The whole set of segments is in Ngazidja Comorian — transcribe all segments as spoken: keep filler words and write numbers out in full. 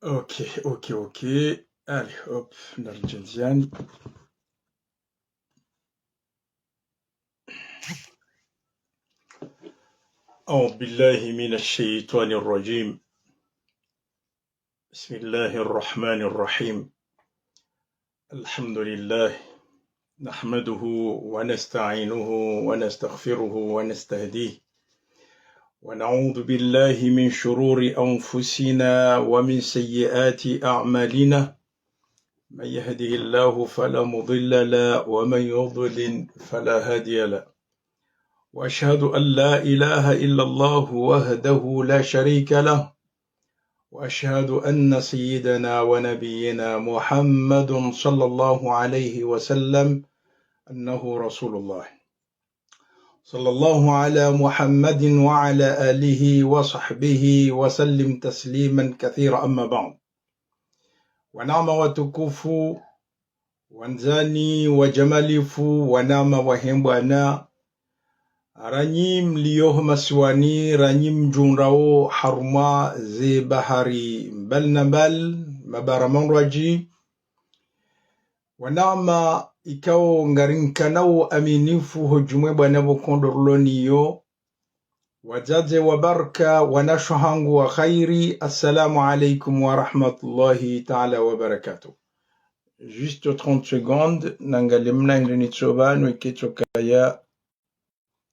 Ok, ok, ok. Allez, hop, narjinziani. أعوذ بالله من الشيطان الرجيم. بسم الله الرحمن الرحيم. الحمد لله، نحمده ونستعينه ونستغفره ونستهديه، ونعوذ بالله من شرور أنفسنا ومن سيئات أعمالنا. من يهده الله فلا مضل له، ومن يضلل فلا هادي له. وأشهد أن لا إله إلا الله وحده لا شريك له، وأشهد أن سيدنا ونبينا محمد صلى الله عليه وسلم أنه رسول الله. صلى الله على محمد وعلى آله وصحبه وسلم تسليما كثيرا، أما بعد. Wananya watukufu, wandzani wajamalifu, wananya wahembwana, ranyi mliyo ho masiwani, ranyi mdjundrao harumwa ze bahari mbali na mbali, mabara mandrwadji, wananya ikao ngarinkanao aminifu ho djumwa bwana pvo kondo rilo niyo, wadzadze wa baraka, wanashe hangu wa khairi, assalamu alaikum wa rahmatullahi ta'ala wa barakatuh. Juste trente secondes, nangalie mna hindri nitso pvanu, ike tso kaya.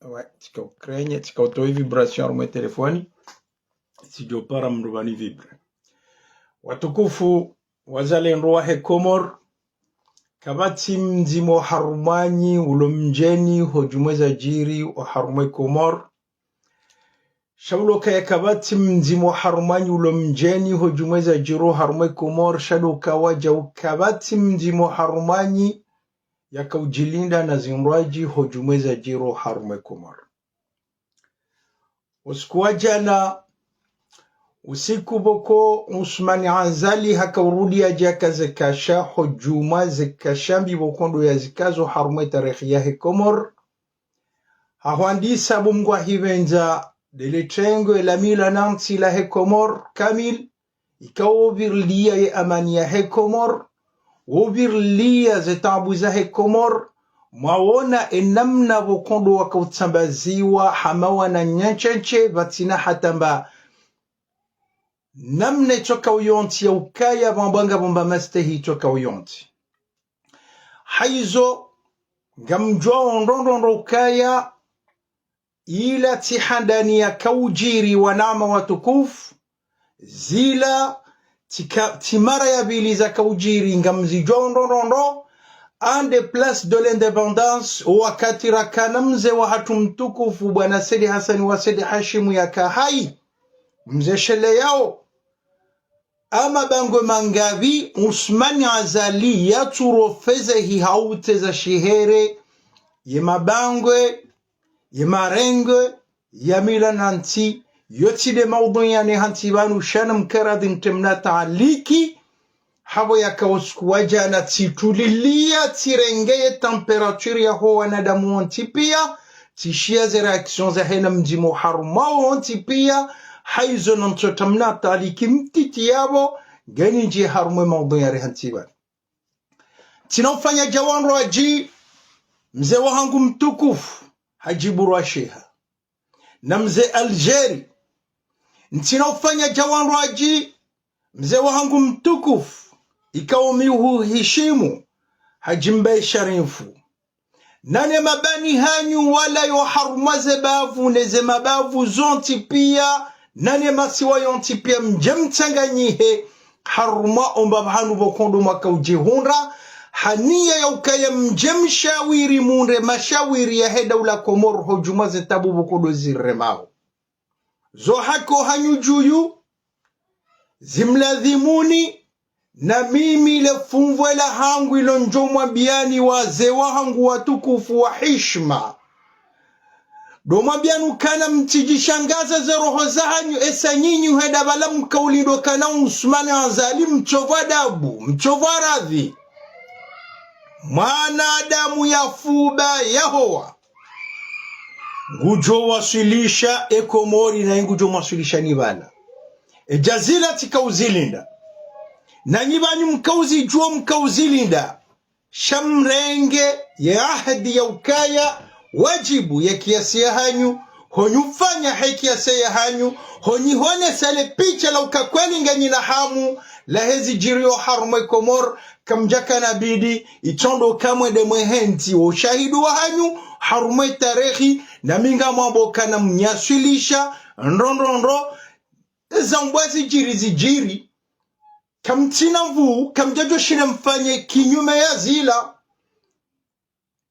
Ouais, tsika ukrenye, tsika utowe vibration harumwa ye telefoni. Tsidjo para mndru pvanu vibre. Watukufu, wazalendo wahe Komor, kapvatsi mdzima oharumwanyi ulo mdjeni ho djumwa zadjiri oharumwa ye Komor. Sha ulo kaya kapvatsi mdzima oharumwanyi ulo mdjeni ho djumwa zadjiri oharumwa ye Komor, sha ndo kawadjau kapvatsi mdzima oharumwanyi yaka udjilinda na zindrwadji ho djumwa zadjiri oharumwa ye Komor. Usiku wa djana, usiku pvoko Usmani Azali haka urudi yadja yaka zekasha ho djumwa zekasha mbi pvoko ndo yazikazo harumwa ye tarehi yahe Komor. Hahwandisa bo Mngu ahipvendza ndele tengwe la mila na ntsi lahe Komor kamili, ikao pviriliya ye amani yahe Komor, wo pviriliya ze taabu zahe Komor, mwawona enamna pvoko ndo waka utsambaziwa hama wananyanshe, pvatsina hata mba namna itsoka uyontsi ya ukaya pvambwa ngapvo mba mastehi itsoka uyontsi. Haizo, ngamdjuao ndrondrondro ukaya, ila tsi handani yaka udjiri wananya watukufu, zila tsika, tsi mara ya pvili zaka udjiri ngamzidjuao ndrondrondro, ande Place de l'Indépendance, wakati rakana mze wahatru mtukufu, bwana Said Hassani wa Said Hashim yaka hayi, mze shele yao, ama bangwe mangapvi, Usmani Azali yatsurofeze hi ha utseza shihere, ye mabangwe, ye marengwe, ya mila na ntsi, yo tsi nde maudhui yane hantsi pvanu sha namkaradhi ntremna taaliki, hapvo yaka usiku wa djana tsituliliya, tsirenge ye température yaho wanadamu wontsi piya, tsishiya ze réaction zahe na mdzima oharumwa wontsi piya, haizo nantso tamna taaliki mtiti yapvo, ngeni ndjiye harumwa ye maudhui yari hantsi pvanu. Tsina ufanya dja wandrwadji, mze wahangu mtukufu, Hadji Burwa Sheha. Na mze Algérie. Ntsina ufanya dja wandrwadji, mze wahangu mtukufu, ikao mi uhuhishimu, Hadji Mbaye Sharifu. Nane mabani hanyu walayo harumwa ze bavu, ne ze mabavu zontsi piya, nane masiwa yontsi pia mdje mtsanganyihe harumwa omba pvahanu pvo kondo mwaka udjihundra, ha niya ya ukaya mdje mshawiri mundre mashawiri yahe daula Komoro ho djumwa ze tabu pvo kondo ziremao. Zo haki hanyu djuyu, zimladhimuni, na mimi le funvu lahangu ilo ndjo mwambiani wazee wahangu watukufu wa hishima. Ndo mwambiani ukana mtsidjishangaza ze roho zahanyu esa nyinyi uhenda pvala mkaulindo kana Usmani Azali mtsovu adabu, mtsovu radhi. Mwanadamu yafuba yahowa. Ngudjo waswilisha e Komori na ngudjo mwaswilisha nyi pvala. E djazila tsikauzilinda. Na nyi pvanyu mkauzidjuwa mkauzilinda. Sha mrenge ye ahadi ya ukaya wadjibu ye kiasi yahanyu, honyu fanya he kiasi yahanyu, honyi honesa le picha la uka kweli nganyi na hamu, lahe zidjiriyo harumwa e Komori, kamdjakana bidi, itsondo kamwende mwehentsi wo ushahidi wahanyu, harumwa e tarehi, na mi ngamwambo kana mnyaswilisha, ndro ndro ndro, eza mbwa zidjiri zidjiri, kamtsina nvuu, kamdjadjo shinda mfanye kinyume ya zila.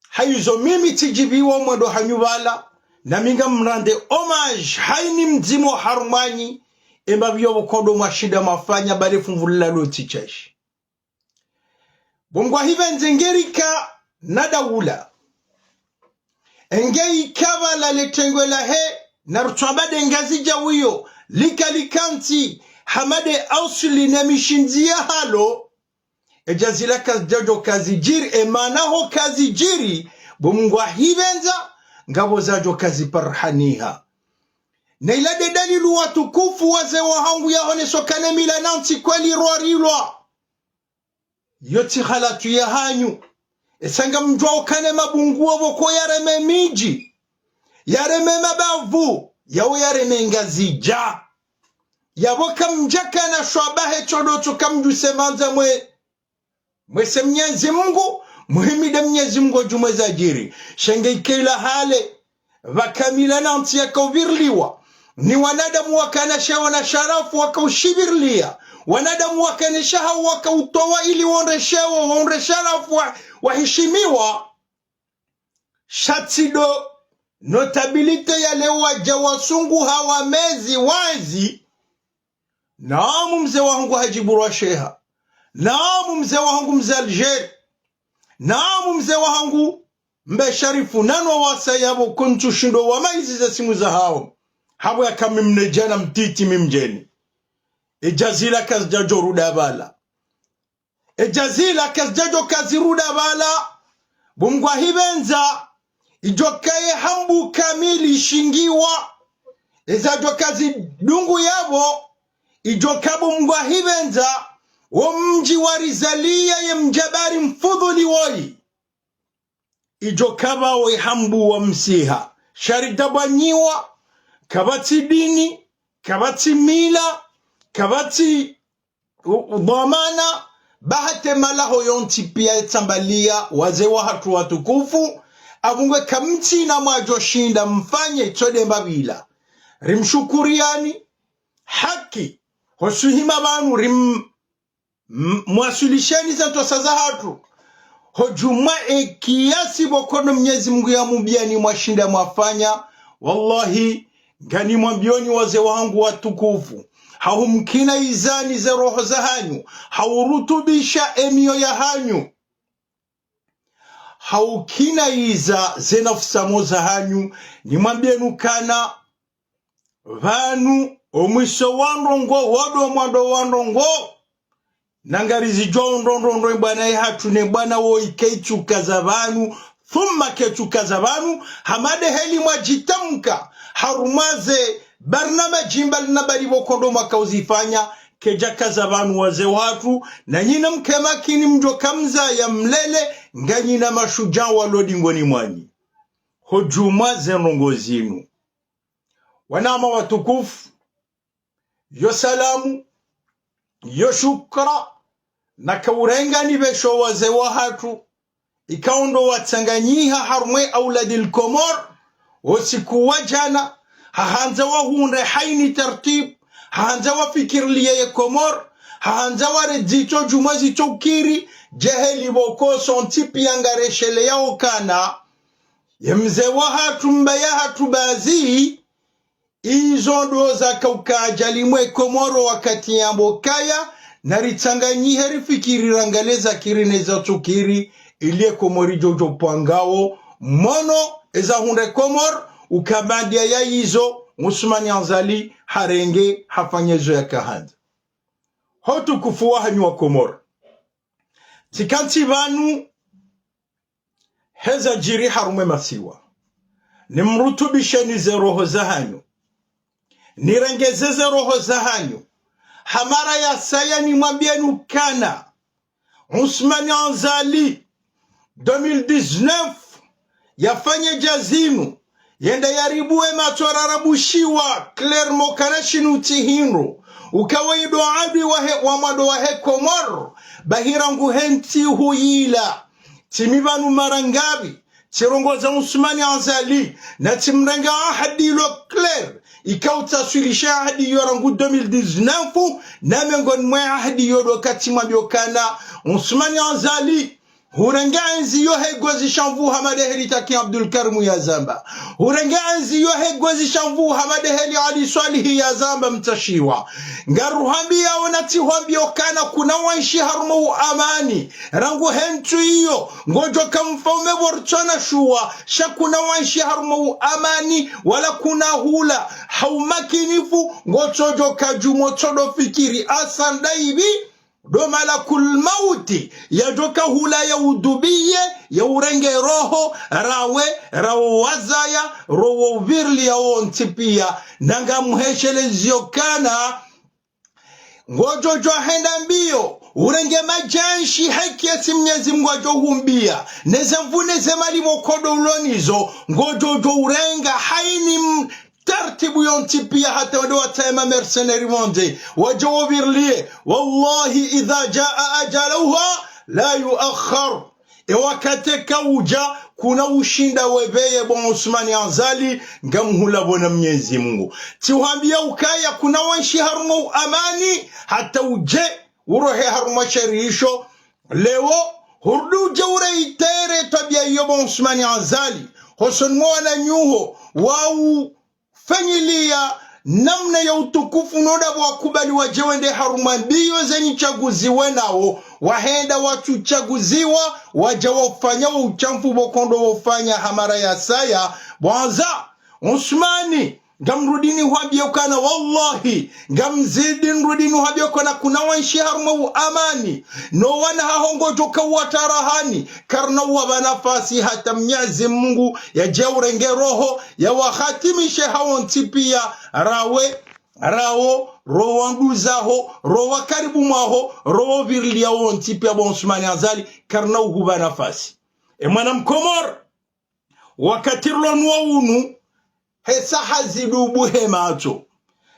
Hayizo mimi tsidjibiwa mwendo hanyu pvala, na mi ngamrende hommage, hayini mdzima harumwa nyi, emba pviyo pvo kondo mwashinda mwafanya pvale funvu lila lotsi tsashi. Bo Mngu ahipvendze ngerika na daula. Enge ikapvala le tengwe lahe, na rutswamba nde Ngazidja wiyo, lika likantsi, hama nde asli ne mishindzi yahalo. E djazila kazidjadjo kazidjiri, e mana ho kazidjiri, bo Mngu ahipvendza, ngapvo zadjo kaziparihaniha. Na ila nde dalilu watukufu wazee wahangu yahoneso kana e mila na ntsi kweli rwarilwa. Yo tsi halatu yahanyu. Esa ngamdjuwa ukana e mabungu wo pvo ko yareme midji, yareme mabavu, yawo yareme Ngazidja. Yapvo kamdjakana shwabahe tsodo tso kamdjuse mandza mwe, mwese Mnyezi Mngu, muhimide Mnyezi Mngu djumwa ezadjiri. Sha nge ike ila hale, pvaka mila na ntsi yakaupviriliwa. Ni wanadamu wakana sheo na sharafu wakaushipvirilia. Wanadamu wakana shahawa wakautowa ili wondre sheo, wondre sharafu wa, wahishimiwa. Sha tsi ndo notabilité ya leo wadja wasunguha wamezi wazi. Naam mze wahangu Hadji Burwa Sheha. Naam mze wahangu mze Algérie. Naam mze wahangu mbe Sharifu, nano wasaya pvo kuntsu shindo wamaizi ze simu zahawo. Hapvo yaka mi mne djana mtiti mi mdjeni. E djazila kazidjadjo ruda pvala. E djazila kazidjadjo kazirudi pvala, bo Mngu ahipvendza, idjo kaye hambu kamili shingiwa, ezadjo kazidungu yapvo, idjo ka bo Mngu ahipvendza, wo mdji warizaliya ye mdjabari mfudhuli woyi. Idjo kapvawe hambu wa msiha. Sha ridabwanyiwa, kapvatsi dini, kapvatsi mila, kapvatsi u-, udhwamana, bahati malaho yontsi piya etsambaliya, wazee wahatru watukufu, apvo ngwe kamtsina mwadjo shinda mfanye tsode mbapvila. Rimshukuriyani, haki, hosuhima pvanu, rim-, M-, mwaswilisheni ze ntwasa zahatru. Hodjumwa e kiasi pvoko no Mnyezi Mngu yamubiyani mwashinda mwafanya. Wallahi, nganimwambiyoni wazee wahangu watukufu. Hahumkina izani ze roho zahanyu. Haurutubisha emiyo yahanyu. Haukina iza ze nafsi mo zahanyu, nimwambiyeni ukana, pvanu, omwiso wa ndrongo, wo ndo mwando wa ndrongo. Na ngarizidjuwa ndrongo ndrongo, bwana yahatru ne bwana wo ike itsuka za pvanu, thumma ke tsuka za pvanu, hama nde heli mwadjitamka, harumwa ze barnamaji mbali na mbali pvoko ndo mwakauzifanya, kedjaka za pvanu wazee wahatru, na nyinyi mke makini mdjo kamza ya mlele, nganyina mashudjaa walo dingoni mwanyu. Hodjumwa ze ndrongo zinu. Wananya watukufu, yo salamu, yo shukra, nakaurenga nipveshe wazee wahatru, ikao ndo watsanganyiha harumwa e Auladil Komor, wo usiku wa djana, Hahandza wahundre hayina tartibu, hahandza wafikirilie ye Komori, hahandza warenge zitso djumwa zitso kiri, djeheli pvoko sontsi piya ngaresheleyao ukana ye mze wahatru, mbaba yahatru bazi, izo ndo zakao ukaya djalimwe Komori wakati yamba ukaya, naritsanganyihe rifikiri rangalie zakiri ne zatsukiri, ili ye Komori djodjo pvangao, mwono eza hundre Komori, uka baanda ya izo, Ousmane Azali harenge hafanya izo yakahandza. Ho utukufu wahanyu wa Komori. Tsikantsi pvanu, heza djiri harumwa ye masiwa. Nimrutubisheni ze roho zahanyu. Nirengeze ze roho zahanyu. Ha mara ya saya nimwambieni ukana Ousmane Azali, deux mille dix-neuf, yafanye dja zinu, yende yaribuwe matso rarabushiwa, clairement kana shinu tsi hindru. Ukawa indo adui wahe, wa mwando wahe Komori, bahi rangu he ntsihu yila. Tsi mi pvanu mara ngapvi, tsirongoza Ousmane Azali, na tsimrenga ahadi ilo clair, ikao utaswilisha ahadi iyo rangu deux mille dix-neuf, na mengoni mwa ahadi iyo ndo wakati mwambiwa ukana Ousmane Azali, hurenge enzi iyo he gozi sha nvu hama nde heli taki Abdulkarim yazamba. Hurenge enzi iyo he gozi sha nvu hama nde heli Ali Swalihi yazamba mtashiwa. Ngaruhwambiao na tsihwambia ukana kuna wanshi harumwa uamani. Rangu he ntsu iyo, ngodjoka mfaume pvo ritsona shuwa, sha kuna wanshi harumwa uamani, wala kuna hula, ha umakinifu, ngotsodjoka djumwa tsodo fikiri, asanda ivi, ndo malakul mauti, yadjoka hula ya udubiye, ya urenge roho, rawe, rawo wazaya, rowo uvirli ya wontsi piya, na ngamheshelezio ukana, ngodjodjo henda mbio, urenge madjanshi haki yesi Mnyezi Mungu adjo humbia, neze nvu neze mali pvoko ndo ulo nizo, ngodjodjo urenga hayina m-, tartibu yontsi piya hata wende watsahe ma mercenaires wandze, wadje wavirlie. Wallahi, idha jaa ajaluha la yuakhar. E wakati eka udja, kuna ushinda wepveye bo Ousmane Azali, ngamhula pvo na Mnyezi Mungu. Tsihwambia ukaya kuna wanshi harumwa uamani, hata udje, urohe harumwa sheri isho. Leo, hurudi udje ureitere twabiya iyo bo Ousmane Azali. Hosoni mwa wananyuho, wau fanyiliya namna ya utukufu no ndapvo wakubali wadje wende harumwa mbio zenyi tsaguzi wenao, wahenda watsu tsaguziwa, wadja wafanya wo utshafu pvoko ndo wafanya ha mara ya saya. Bwanza, Ousmane, ngamrudi nihwambie ukana wallahi, ngamzidi nrudi nihwambie ukana kuna wanshi harumwa uamani, no wana haho ngodjoka watarahani, karina uwapva nafasi hata Mnyezi Mungu yadje urenge roho, ya wahatimishe hawontsi piya, rawe, rawo, ro wanduzaho, ro wakaribu mwaho, ro wovirli ya wontsi piya bo Ousmane Azali, karina uhupva nafasi. E mwana Mkomori, wakati rilo nuwo unu, hesa hazidi ubuhe matso.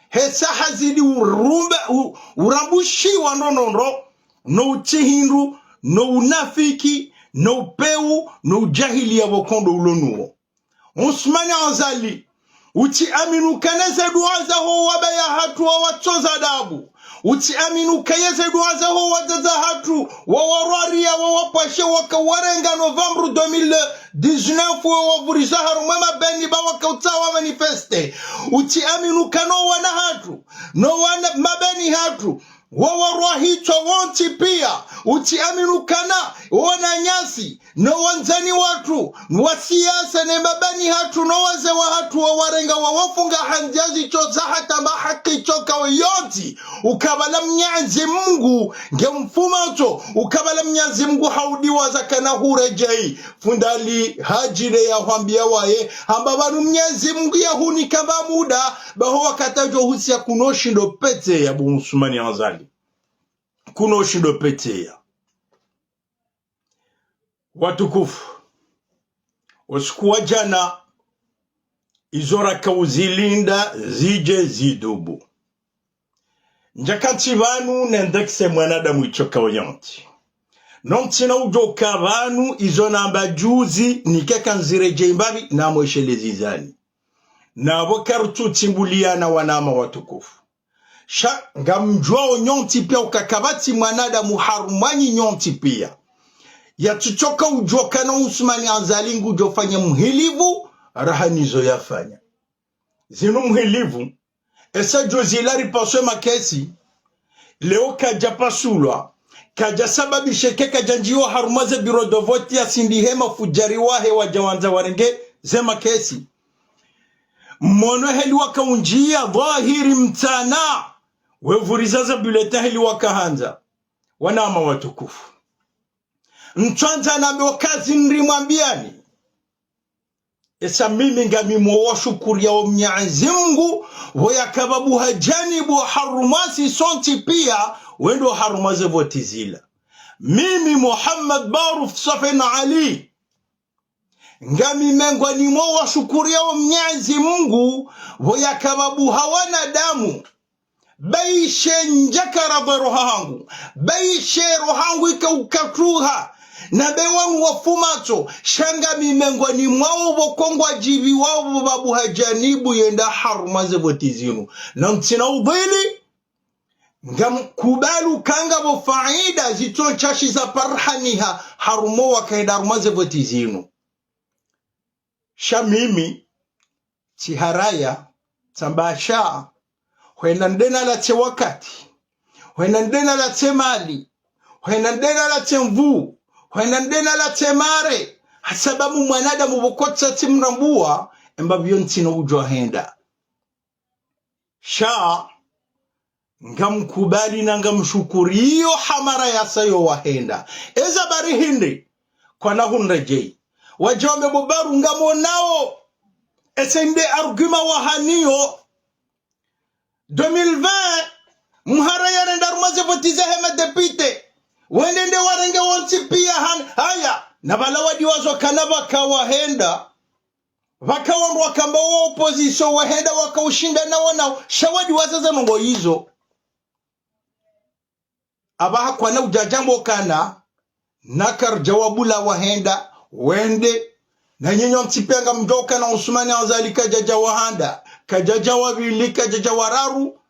Hesa hazidi urumbe, u-, urambushiwa ndrondrondro, no utsi hindru, no unafiki, no upvewu, no ujahiliya pvoko ndo ulo nuwo. Ousmane Azali, utsi amini ukana ze dua zaho wababa yahatru wawatsoza adabu. Utsi amini ukaya ze dua zaho wadzadze hatru, wawarwariya, wawapvashe, wakawarenga novembre deux mille dix-neuf, wawavuriza harumwa mabeni ba wakautsaha wa manifeste. Utsi amini ukana wana hatru, no wana mabeni hatru, wawarwahitswa wontsi piya. Utsi amini ukana wananyasi, no wandzani watru, wa siyasa ne mabeni hatru, no wazee wahatru wawarenga wawafunga ha ndziya zitso za hata mahaki tsoka yontsi. Ukapvala Mnyezi Mungu nge mfumatso, ukapvala Mnyezi Mungu haudiwaza kana huredjeyi. Fundi Ali Hadji nde yahwambia waye, hamba pvanu Mnyezi Mungu yahunika pva muda, baho wakati adjo husiya kuno shindo petseya bo Ousmane Azali. Kuno shindo petseya. Watukufu, usiku wa djana, izo rakauzilinda zidje zidubu. Ndjakantsi pvanu nendekese mwanadamu itsoka oyantsi. No ntsina udjoka pvanu izo namba juzi, nikeka nziredjeyi mbapvi, namweshelezi zani. Na pvo karitsutsimbuliana wananya watukufu. Sha ngamdjuwao nyontsi piya uka kapvatsi mwanadamu harumwa nyi nyontsi piya yatsutsoka udjo kana Usumani Azali ngudjo fanya mhilivu raha nizo yafanya. Zinu mhilivu, esa djuzi la ripaswe makesi, leo kadja pasulwa, kadja sababishe ke kadja ndjiyo harumwa ze bureau de vote yasindihe mafudjari wahe wadja wandza warenge ze makesi. Mmono heli waka undjiya dhwahiri mtsana, wevuriza za bulletin heli waka handza. Wananya watukufu. Ntswandza nambe wakazi nri mwambiyani. Esa mimi ngami mwo washukuriyao Mnyezi Mngu, pvo yaka pvabuha janibu harumwa si sontsi piya, wendo harumwa ze voti zila. Mimi Muhammad Baruf Safen Ali. Ngami mengoni mwo washukuriyao Mnyezi Mngu, pvo yaka pvabuha wanadamu. Baishe ndjakara pvo roho hangu. Baishe roho hangu ika ukatruha. Na be wanu wafumatso. Sha ngami mengoni mwawo pvo kongwa djivi wawo pvo pvabuha janibu yenda harumwa ze voti zinu. Na ntsina udhwili. Ngamkubali uka ngapvo faida zitso ntsashi za parihaniha harumwa wakahenda harumwa ze voti zinu. Sha mimi, tsiharaya, tsamba sha, hwenda ndena latse wakati, hwenda ndena latse mali, hwenda ndena latse nvu, hwenda ndena latse mare, hasababu mwanadamu pvo kotsa tsimrambuwa, embapvi yo ntsina udjo henda. Sha, ngamkubali na ngamshukuriyo hamara yasa yo wahenda. Eza bari hindri, kwana hundra djeyi. Wadja wambe bo Baru ngamonao. Ese nde argument wahaniyo. Deux mille vingt, mhara yarenda harumwa ze voti zahe madepite. Wende nde warenge wontsi piya han-, haya. Na pvala wadi wazo kana pvaka wahenda. Pvaka wandru wakamba wo opposition wahenda waka ushinda na wanao, sha wadi waza ze ndrongo izo. Apvaha kwana udja djambo kana, na karidja wabula wahenda, wende, na nyinyi nyontsi piya ngamdjuwao kana Usumani Azali kadjadja wa handa, kadjadja wa pvili, kadjadja wa raru,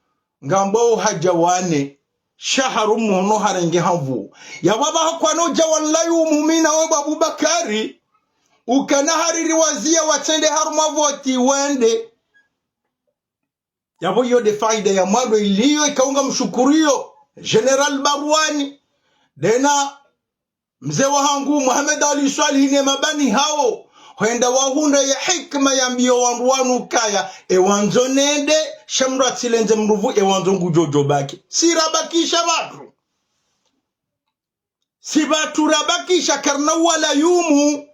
ngambwao hadja wa ne, sha harumwa no harenge ha nvu. Yapvo apvaha kwana udja wa nlayumu mi nawe bo Abubakari, ukana hariri waziya watsende harumwa voti wende. Yapvo iyo nde faida ya mwando iliyo ika ngamshukuriyo Général Barwani, ndena mze wahangu Mohamed Ali Swalihi ne mabani hawo, hwenda wahundra ye hikima yambiyo wandru wanu ukaya, e wandzo nende, sha mndru atsilendze mndru pvu, e wandzo ngudjo djo baki. Si rabakisha pvatru. Si pvatru rabakisha karina walayumu.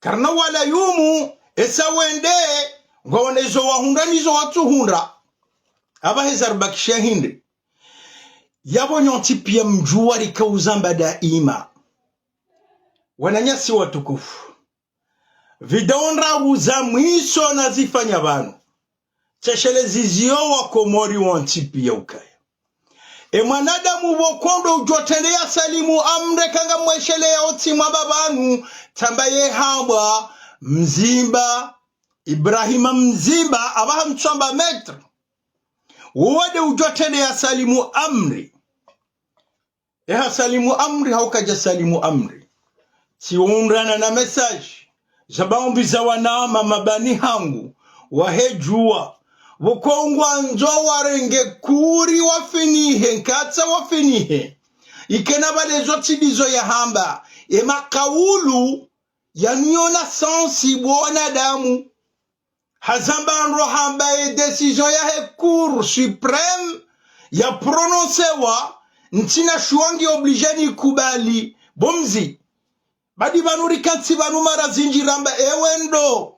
Karina walayumu, esa wende, ngwaone izo wahundra nizo watsuhundra. Apvaha eza ribakisha hindri. Yapvo nyontsi piya mdjuwa rika uzamba daima. Wananyasi watukufu. Video ndraru za mwiso nazifanya pvanu. Tseshelezi ziyo wa Komori wontsi piya ukaya. E mwanadamu pvo kondo udjo trende ya salimu amri eka ngamwesheleyao tsi mwa pvapvanu, tsamba ye hambwa Mzimba, Ibrahima Mzimba, apvaha mtsamba maître. Uwo nde udjo trende ya salimu amri. Eha salimu amri, hau kadja salimu amri. Tsiundrana na message za baadhwi za wananya mabani hangu, wahe djuwa, pvoko ngwandzo warenge kuri wafinihe, nkatsa wafinihe. Ikena pvale zo tsi ndizo yahamba, e makaulu yanu yona sensi bo wanadamu. Hazamba ndro hamba ye décision yahe Cour suprême ya prononcewa, ntsina shuwa ngi obligé nikubali. Bo mzi. Badi pvanu rikantsi pvanu mara zindji ramba ewe ndo.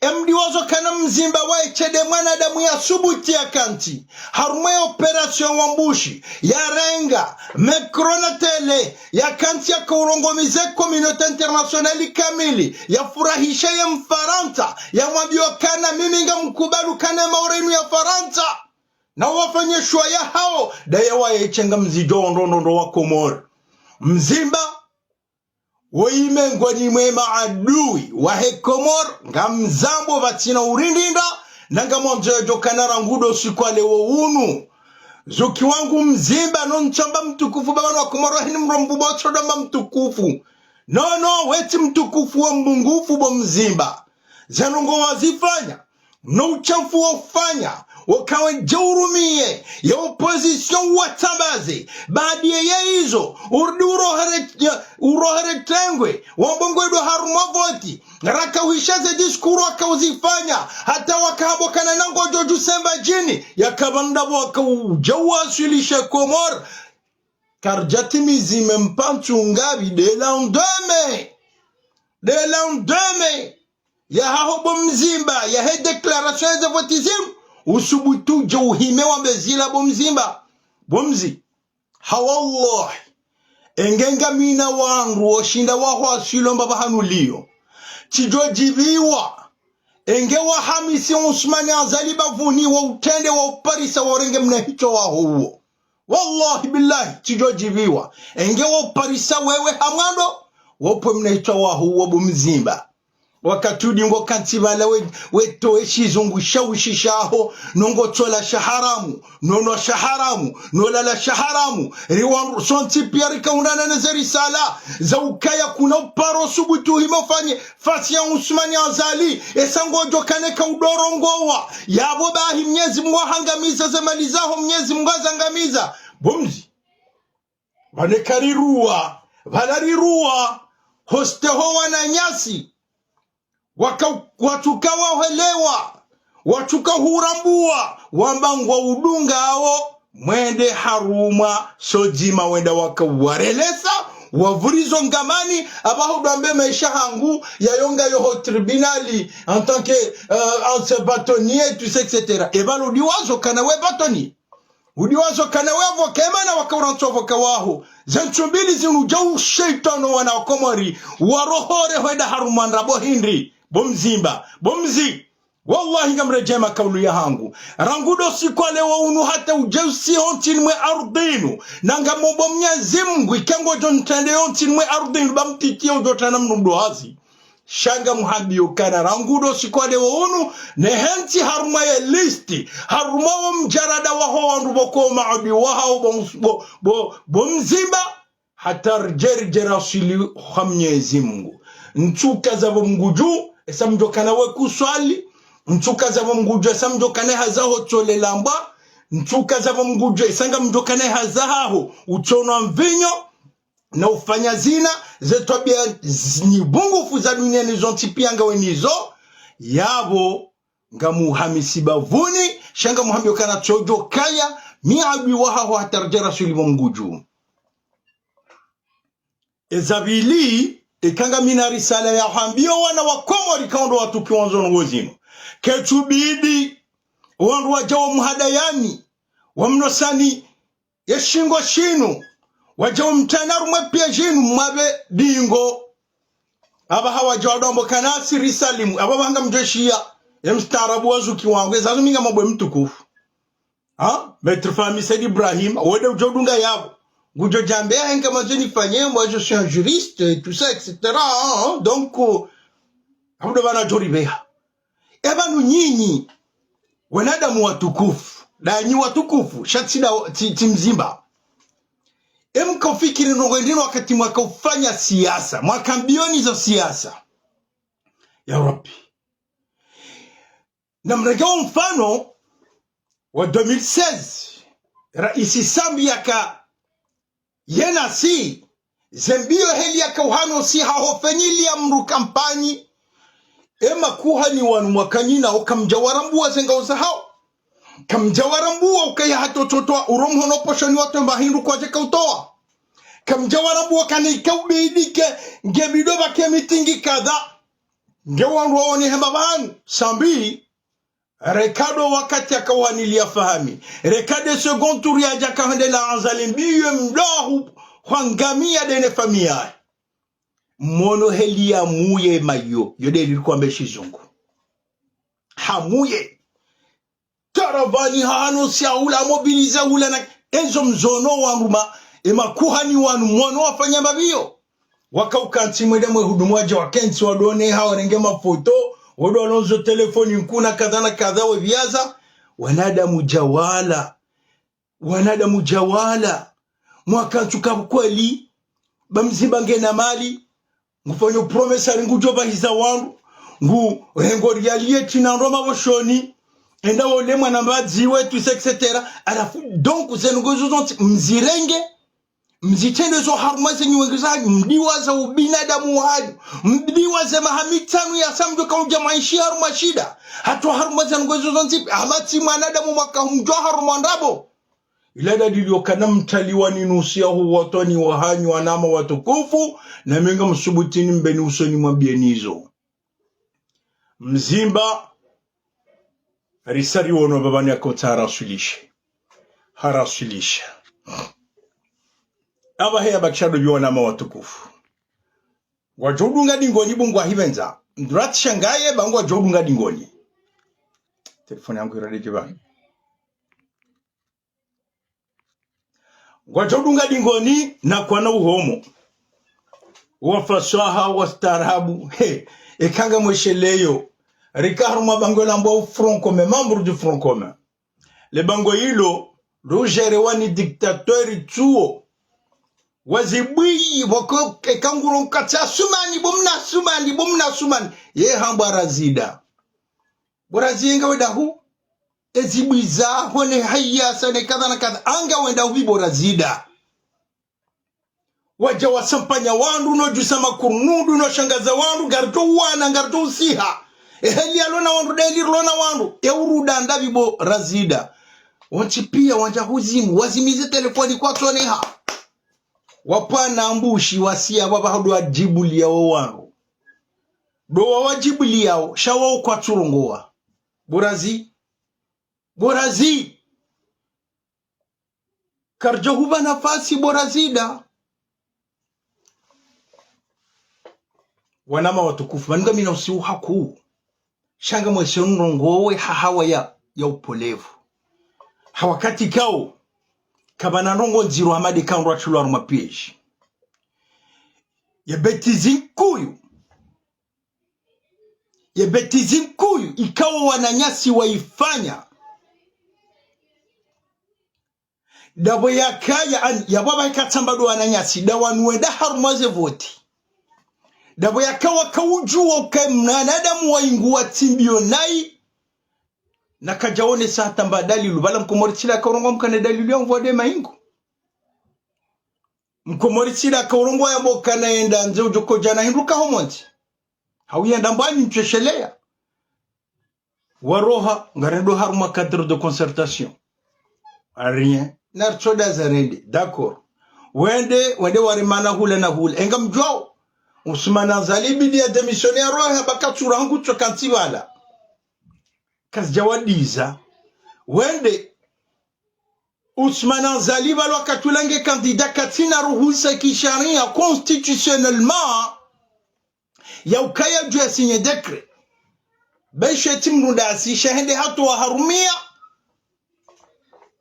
Emdi wazo kana Mzimba wa etshe nde mwanadamu ya subuti ya kantsi. Harumwa ye opération wa Mbushi, yarenga, Macron na télé, yakantsi yakaurongomize communauté internationale kamili, yafurahisha ye Mfarantsa, yamwambiyo kana mimi ngamkubali ukana ye maore inu ya Farantsa. Na wafanye shuwa yahao, ndaye wa etshe nga mzidjo ndro ndro ndro wa Komori. Mzimba, Woyi mengoni mwe maadui wahe Komori, ngamzambo pvatsina urindinda, na ngamwandzo yadjokana rangu ndo usiku wa leo unu. Zuki wangu Mzimba, no ntsamba mtukufu, ba wanu wa Komori wahini mrombu bo tsodo mba mtukufu. No, no, wetsi mtukufu wa mbungufu bo Mzimba. Zanu ngo wazifanya, no uchafu wofanya, wakawe dje urumiye, ya opposition watsambaze, baadi ye izo, urudi urohere, ya, urohere tengwe, wambongwe ndo harumwa voti, raka wishaze discours wakauzifanya, hata wakahambokana na ngodjo djusemba djini, yakabanda wakaudja uwaswilishe Komori, karidjatimizi mempantsu ngavi de lendemain. De lendemain. Yahaho bo Mzimba, yahe déclaration ze voti zinu, usubutu dje uhime wambe zila bo Mzimba. Bo Mzi. Ha wallahi. Enge ngamina wandru woshinda wahwaswilo mba pvahanu liyo. Tsidjo djiviwa. Enge wahamisi Ousmane Azali bapvuni wa utrende wa uparisa worenge mna hitswa waho uwo. Wallahi billahi, tsidjo djiviwa. Enge wo parisa wewe ha mwando, wopve mna hitswa waho uwo bo Mzimba. Wakati udi ngo kantsi pvala we, wetowe shizungu sha ushishaho, no ngotsola sha haramu, no nwa sha haramu, no lala sha haramu, riwandru sontsi piya rikaundrana ne ze risala, za ukaya kuna uparo subutu himo fanye, fasi ya Ousmane Azali, esa ngodjo kane ka udorongowa. Yapvo bahi Mnyezi Mngu ahangamiza ze mali zaho, Mnyezi Mngu azangamiza. Bo Mzi. Pvane kariruwa, pvala riruwa, hoste ho wananyasi. Waka, watsuka wahwelewa, watsuka hurambuwa, wamba ngwa udungawo, mwende harumwa, sodjima wenda waka uwarelesa, wavurizo ngamani, apvaho dwambe maesha hangu, yayonga yoho tribunal, en tant que, euh, ancien bâtonnier, tout ça, et cetera. Epvala udi wazo kana we bâtonnier. Udi wazo kana we avocat, mana waka urantso avocat waho. Ze ntsu mbili zinu dja usheitwano wana wa Komori, warohore hwenda harumwa ndrabo hindri. Bo Mzimba, bo Mzi. Wallahi ngamredjema kaulu yahangu. Rangu ndo usiku wa leo unu hata udje usiho ntsini mwe ardhwi inu. Na ngamombo Mnyezi Mngu, ika ngodjo ntrende yo ntsini mwe ardhwi inu, ba mtiti ya udjo trana mnu mdru hazi. Sha ngamhambiyo kana rangu ndo usiku wa leo unu, nehentsi harumwa ye liste, harumwa wo mdjarada waho wandru pvoko maadui wahawo bo, bo, bo, bo Mzimba, hata ridje ridje raswili ha Mnyezi Mngu. Ntsuka za pvo Mngudju, esa mdjokana we kuswali, ntsuka za pvo Mngudju, esa mdjokana hazaho tsole lambwa, ntsuka za pvo Mngudju, esa ngamdjokana hazahaho, utsonwa mvinyo, na ufanya zina, ze twabiya z-, nyibungufu za duniani zontsi piya ngawe nizo, yapvo ngamuhamisi bapvuni, sha ngamhambiyo kana tsodjo kaya, mi adui wahaho hata ridje raswili pvo Mngudju. Eza pvili, eka ngamina risala ya hambiyo wana wa Komori kaundro watuki wandzo nongo zinu. Ketsubidi, wandru wadja wa muhadayani, wa mnosani, ye shingo shinu, wadja umtsana rumwe piya zinu mwapve dingo. Apvaha wadja wadwambo kana si risalimu, apvaha ngamdjo shiya, ye mstaarabu wa zuki wangu, eza zinu mi ngamwambo mtukufu. Ha? Maître Fahmi Said Ibrahim, wende udjo dunga yapvo. Ngudjo djambe, ah, nka mwandzo nifanye, moi je suis un juriste, et tout ça, et cetera, hein? Donc, euh, apvo ndo pvanu djoribeha. Epvanu nyinyi, wanadamu watukufu, ndanyi watukufu, sha tsi nda, tsi, tsi Mzimba. Emka ufikiri nongo ndinu wakati mwaka ufanya siasa, mwaka mbioni za siasa. Ya Rabbi. Namrenge wo mfano wa deux mille seize, Raisi Sambi yaka yena si, ze mbiyo heli yaka uhano si haho fenyiliya mdru kampanyi. Emakuhani wanu mwakanyina, o kamdja warambuwa ze ngawo zahawo. Kamdja warambuwa ukaya hata utowa uro mhono poshoni watowe mba hindru kwadjaka utowa. Kamdja warambuwa kana ika ubidi ke nge bido pvake mitingi kadha. Nge wandru waone hemba pvanu, Sambi, reka ndo wakati yaka uhaniliya Fahmi. Reka nde second tour yadja kahende la Azali mbiyo mdru hu, hwangamiya ndene famiyi yahe. Mono heli ya muye mayo, yo ndeli rikwambe shizungu. Hamuye. Taravani hano si ahula, mobilize hula na ezo mzono wanu ma, emakuhani wanu, mono wafanya mbapviyo. Waka ukantsi mwende mwe hudumu wadje wakentsi wadone ha warenge mafoto, wado walondzo telefoni nkuu na kadha na kadha wepviaza. Wanadamu djawala. Wanadamu djawala. Mwakantsu ka kweli. Ba Mzimba ngena mali. Ngufanyo promesa ri ngudjo pvahiza wandru. Ngu rengo riali yetsi na ndro mapvoshoni. Enda wole mwana mbadzi wetu, et cetera. Halafu, donc, zenu ngozo zontsi mzirenge. Mzitrende zo harumwa ze nyumba zahanyu, mdiwaza ubinadamu wahanyu, mdiwaze maha mitsanu yasa mdjo kaudja maishi harumwa shida. Hata harumwa ze nyumba zo zontsi, hama tsi mwanadamu mwaka humdjo harumwa ndrabo. Ila dalili yokana mtaliwa ni nusu ya hu watwani wahanyu wanama watukufu, na mi ngamsubutini mbeni usoni mwambieni zo. Mzimba, risa riwono pvapvani yakotsa haraswilisha. Haraswilisha. Apvahe yabakisha ndo pvi wanama watukufu. Ngwadjo udunga dingoni bu ngwahipvendza. Ndratsi shangaye ba ngwadjo udunga dingoni. Telefoni yangu iradeke pvanu. Ngwadjo udunga dingoni na kwana uhomo. Wa faswaha, wa staarabu. He, eka ngamwesheleyo. Rika harumwa bangwe lambwa u Front Commun, membre du Front Commun. Le bangwe ilo, ndo djerewa ni dictateur tsuo. Wazibwi, wako, eka nguro nkatsi Asumani, bo mna Asumani, bo mna Asumani. Ye hambwa Razida. Bo Razida nga wenda hu. Ezibwi zaho ne hayasa ne kadha na kadha. Anga wenda hu pvi bo Razida. Wadja wasampanya wandru, no djusa makurundu, no shangaza wandru, ngaridjo uwana, ngaridjo usiha. Eheli yalona wandru, deli rilona wandru. Euruda ndapvi bo Razida. Wontsi pia wandja huzimu, wazimize telefoni kwatsoneha. Wapvana mbushi wasiya pvapvaha ndo wadjibuliya wo wandru. Ndo wawadjibuliya wo, sha wo kwatsurongowa. Bo Razi. Bo Razi. Karidja hupva nafasi bo Razida. Wanama watukufu, pvanu ngamina usiu hakuu. Sha ngamweshe ndrongo we ha hawa ya, ya upolevu. Ha wakati kao, kapvana ndrongo ndziro hama de ka ndro atsilwa harumwa piège. Ye bêtise nkuu. Ye bêtise nkuu ikao wananyasi waifanya. Ndapvo yakaya, an, yapvo apvaha ika tsamba ndo wananyasi, nda wanu wenda harumwa ze voti. Ndapvo yaka waka udjuwa uka mwanadamu wa ingu wa tsimbiyo nayi. Na kadja wonesa hata mba dalilu, pvala Mkomori tsi nda kaurongowa mkana dalilu ya mvua de maingu. Mkomori tsi nda kaurongowa yamba ukana yenda ndze udjo kodja na hindru ka ho montsi. Hau yenda mbwani ntswesheleya. Waroha, ngarendo harumwa cadre de concertation. Rien. Naritsoda zarende. D'accord. Wende, wende waremana hula na hula. Enga mdjuwao. Ousmane Azali bidi ya démissionner yaroha ba katsura hangu tsoka ntsi pvala. Kazidja wadiza. Wende. Ousmane Azali pvala wakati ula nge candidat katsina ruhusa kisharia constitutionnellement. Ya ukaya dju ya signer décret. Be shetsi mdru nda asisha hende hatowa harumia.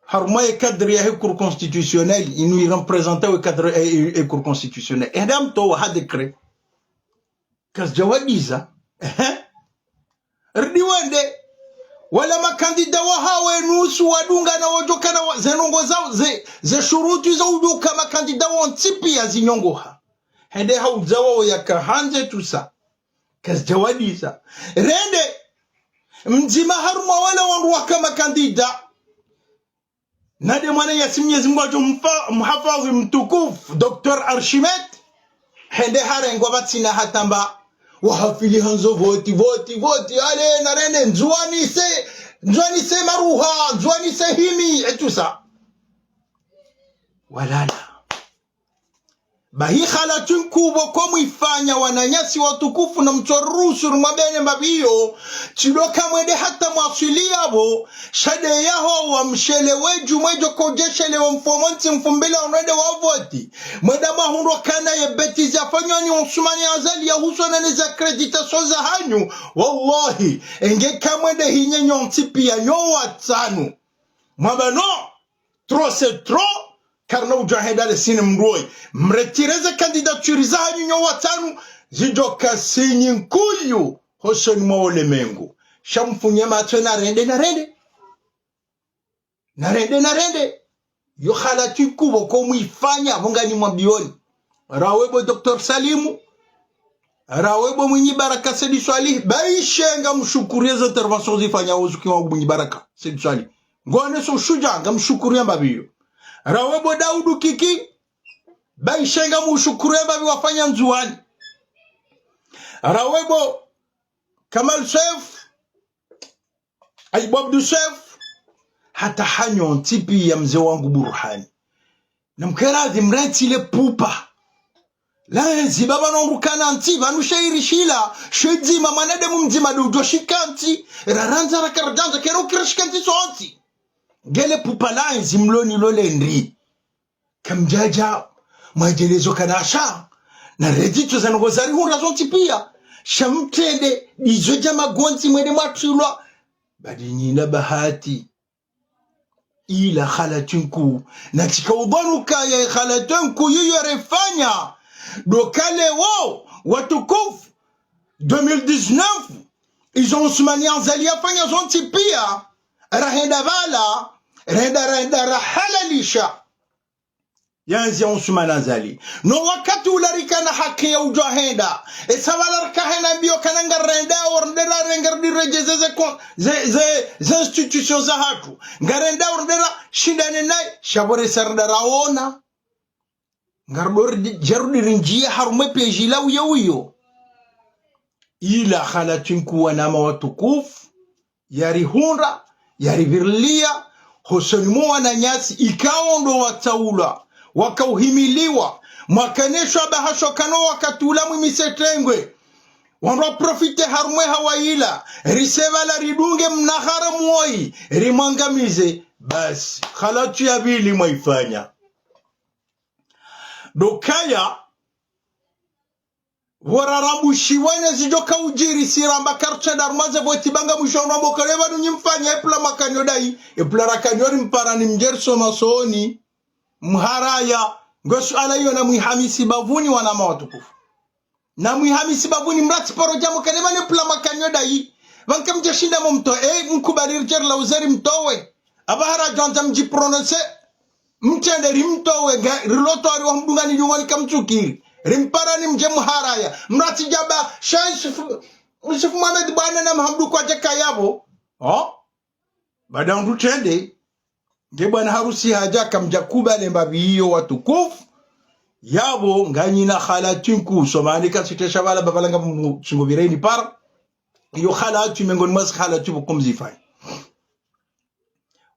Harumwa ye cadre yahe Cour constitutionnelle, inu i représenter we cadre, eh, eh, eh, Cour constitutionnelle. Hende hamtowa ha décret. Kazidja wadiza. Ehe. Ridi wende. Wala makandida wahawe nusu wadungana wodjokana wa, ze ndrongo zao, ze, ze shuruti za udjoka makandida wontsi pia zinyongoha. Hende haudza wao yaka handze tusa. Kazidja wadiza. Rende. Mdzima harumwa wala wandru waka makandida. Nade mwananyasi Mnyezi Mungu adjo mfa-, mhafadhwi mtukufu, Docteur Archimète, hende harengwa pvatsina hata mba, wahafili handzo voti, voti, voti, ale, narende, Ndzuwani se, Ndzuwani se maruha, Ndzuwani se himi, et tout ça. Walala. Bahi khalatwi nkuu pvoko mwifanya wananyasi watukufu na mtsoruhusu rumwambeni mbapvi iyo, tsi ndo ka mwende hata mwaswili yapvo, sha de yaho wamshelewe dju mwedjo kodjeshelewa mfumontsi mfumbili onwende wa voti. Mwenda mwahundro kana ye bêtise yafanywa ni Ousmane Azali ya husona ne za accréditation zahanyu. Wallahi, enge ka mwende hinye nyontsi pia nyo watsanu. Mwamba non, trop c'est trop, Karina udjo henda le sini mdru woyi. Mretireze candidature zahanyu nyo watsanu, zidjoka sinyi nkuyu hosoni mwa ulemengu. Sha mfunye matso narende, narende. Narende, narende. Yo khalati nkuu pvoko mwifanya, pvo nganimwambiyoni. Rawe bo Docteur Salimu. Rawe bo Mwinyi Baraka Said Soilihi. Baishe ngamshukuriye ze intervention zifanya ozuki wa Mwinyi Baraka Said Soilihi. Ngone so shudja, ngamshukuriye mbapvi yo. Rawe bo Daudu Kiki. Baishe ngamshukuriye mbapvi wafanya Ndzuwani. Rawe bo Kamal Seif. Ayibu Abdu Seif, hata hanyu ntsi piya mze wangu Burhani. Na mkeradhi mrentsi le pupa. La enzi baba nongu kana ntsi, pvanu shahiri shila, shedzima mwanadamu mdzima ndo udjo shika ntsi, rarandza rakaradjandza, kero kira shika ntsi sontsi. Ngele pupa la enzi mloni lo le ndri. Kamdjadja, mwadjelezo kana sha, na redzi tso zanongo zarihundra zontsi piya. Sha mtrende, ndizo dja magontsi mwende mwatrilwa. Badi nyina bahati. Ila khalati nkuu. Na tsika udhwanu kaya khalati nkuu yiyo refanya. Ndo kale wo, watukufu. Deux mille dix-neuf. Izo Ousmane Azali yafanya zontsi piya. Rahenda pvala. Rahenda, rahenda, rahalalisha. Yanzi ya Ousmane Azali. No wakati ula rikana haki ya udjo henda. Esa pvala rikahena mbiyo kana ngarenda, orendera renga rudi redjeze ze kon-, ze, ze, ze institution zahatru. Ngarenda orendera shindane nayi, sha pvo resa renda raona. Ngarudori di-, djarudi rinjiye harumwa e piège la uyo uyo. Ila khalati nkuu wanama watukufu. Yarihundra, yaripviriliya, hosoni mwa wananyasi, ikao ndo watsaulwa, wakauhimiliwa, mwakaneshwa bahasho kano wakati ula mwimise tengwe. Wandru waprofite harumwa e hawa ila, risa pvala ridunge mnahara mwoyi, rimwangamize, basi, khalati ya pvili mwaifanya. Ndo kaya, pvo rarambushiwa ne zidjoka udjiri siramba kartsenda harumwa ze voti ba ngamwisho nwa mokale pvanu nyi mfanya epvula mwakanyo dayi, epvula rakanyo rimpara ni mdje risoma soni, mharaya, ngo suala iyo na mwihamisi bapvuni wanama watukufu. Na mwihamisi bapvuni mratsi paro dja mokale pvanu epvula mwakanyo dayi, pvanu kamdja shinda mo mtowe, eh, mkubali ridje rilauze rimtowe. Apvaha radjwandza mdji prononcer, mtrende rimtowe, nga, rilotowa riwa mdungani djungoni kamtsukiri. Rimpara ni mdje mharaya. Mratsi djaba, sha Yusuf, Yusuf Mohamed bwana na Mahamudu kwadjaka yapvo. Oh? Bada undru trende. Nge bwana harusi hadja kamdja kubale mbapvi iyo watukufu. Yapvo nganyina khalati nkuu. Somani kasitesha pvala bapvala nga mu-, tsingo pvireni para. Iyo khalati mengoni mwa zi khalati pvoko mzifanya.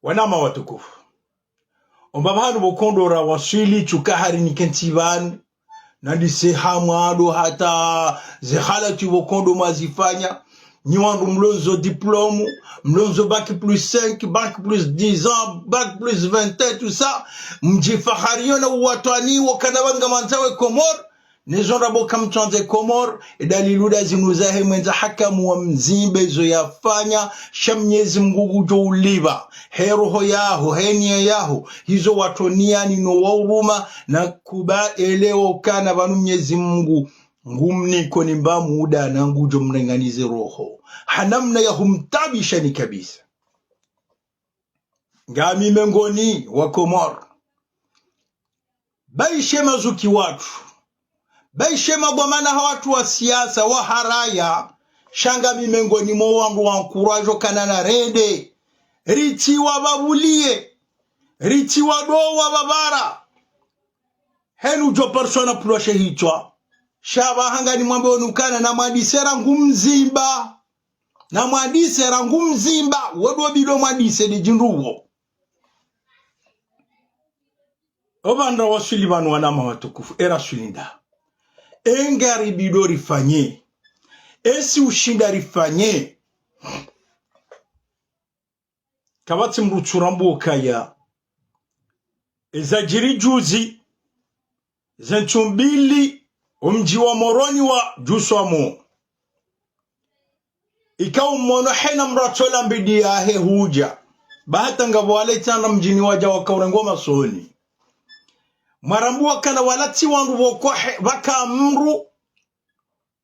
Wanama watukufu. Omba pvanu pvoko ndo rawaswili tsuka hari nikentsi pvanu. Nandise hamwando hata ze khalati pvoko ndo mwazifanya. Nyi wandru mlondzo diplôme, mlondzo bac plus cinq, bac plus dix ans, bac plus vingt ans, tout ça. Mdjifahariyo na uwatwani wo kana pvanu ngamwandza we Komori. Nezo ndrabo kamtswandze Komori, edalilu nda zinu zahe mwendza hakamu wa mzimbe zo yafanya, sha Mnyezi Mungu ngudjo ulipva, he roho yaho, he niya yaho, hizo watroniani no wauruma, na kuba elewo kana pvanu Mnyezi Mungu, ngumniko ni mba muda na ngudjo mrenganize roho. Ha namna ya humtabisha ni kabisa. Ngami mengoni wa Komori. Baishe mazuki watru. Baishe madhwamana ha watru wa siasa, wa haraya. Sha ngami mengoni mo wandru wa nkurajo kana narende. Ritsiwa pvapvuliye. Ritsiwa dowa pvapvara. Henu djo persona pulwa she hitswa. Sha pvaha nganimwambe onu kana namwandise rangu mzimba. Namwandise rangu mzimba, wo ndo bido mwandise de djindru wo. Opvandra waswili pvanu wanama watukufu, era swili nda. Engari bido rifanye. Esi ushinda rifanye. Kapvatsi mdru tsurambuo kaya. Eza djiri juzi, ze ntsu mbili, omdji wa Moroni wa djuswamo. Ika umono hena mdru atsola mbidi yahe hudja. Ba hata ngapvo wale tsandra mdjini wadja wakaurengwa masoni. Mwarambuwa kana wala tsi wandru pvoko he, pvaka mndru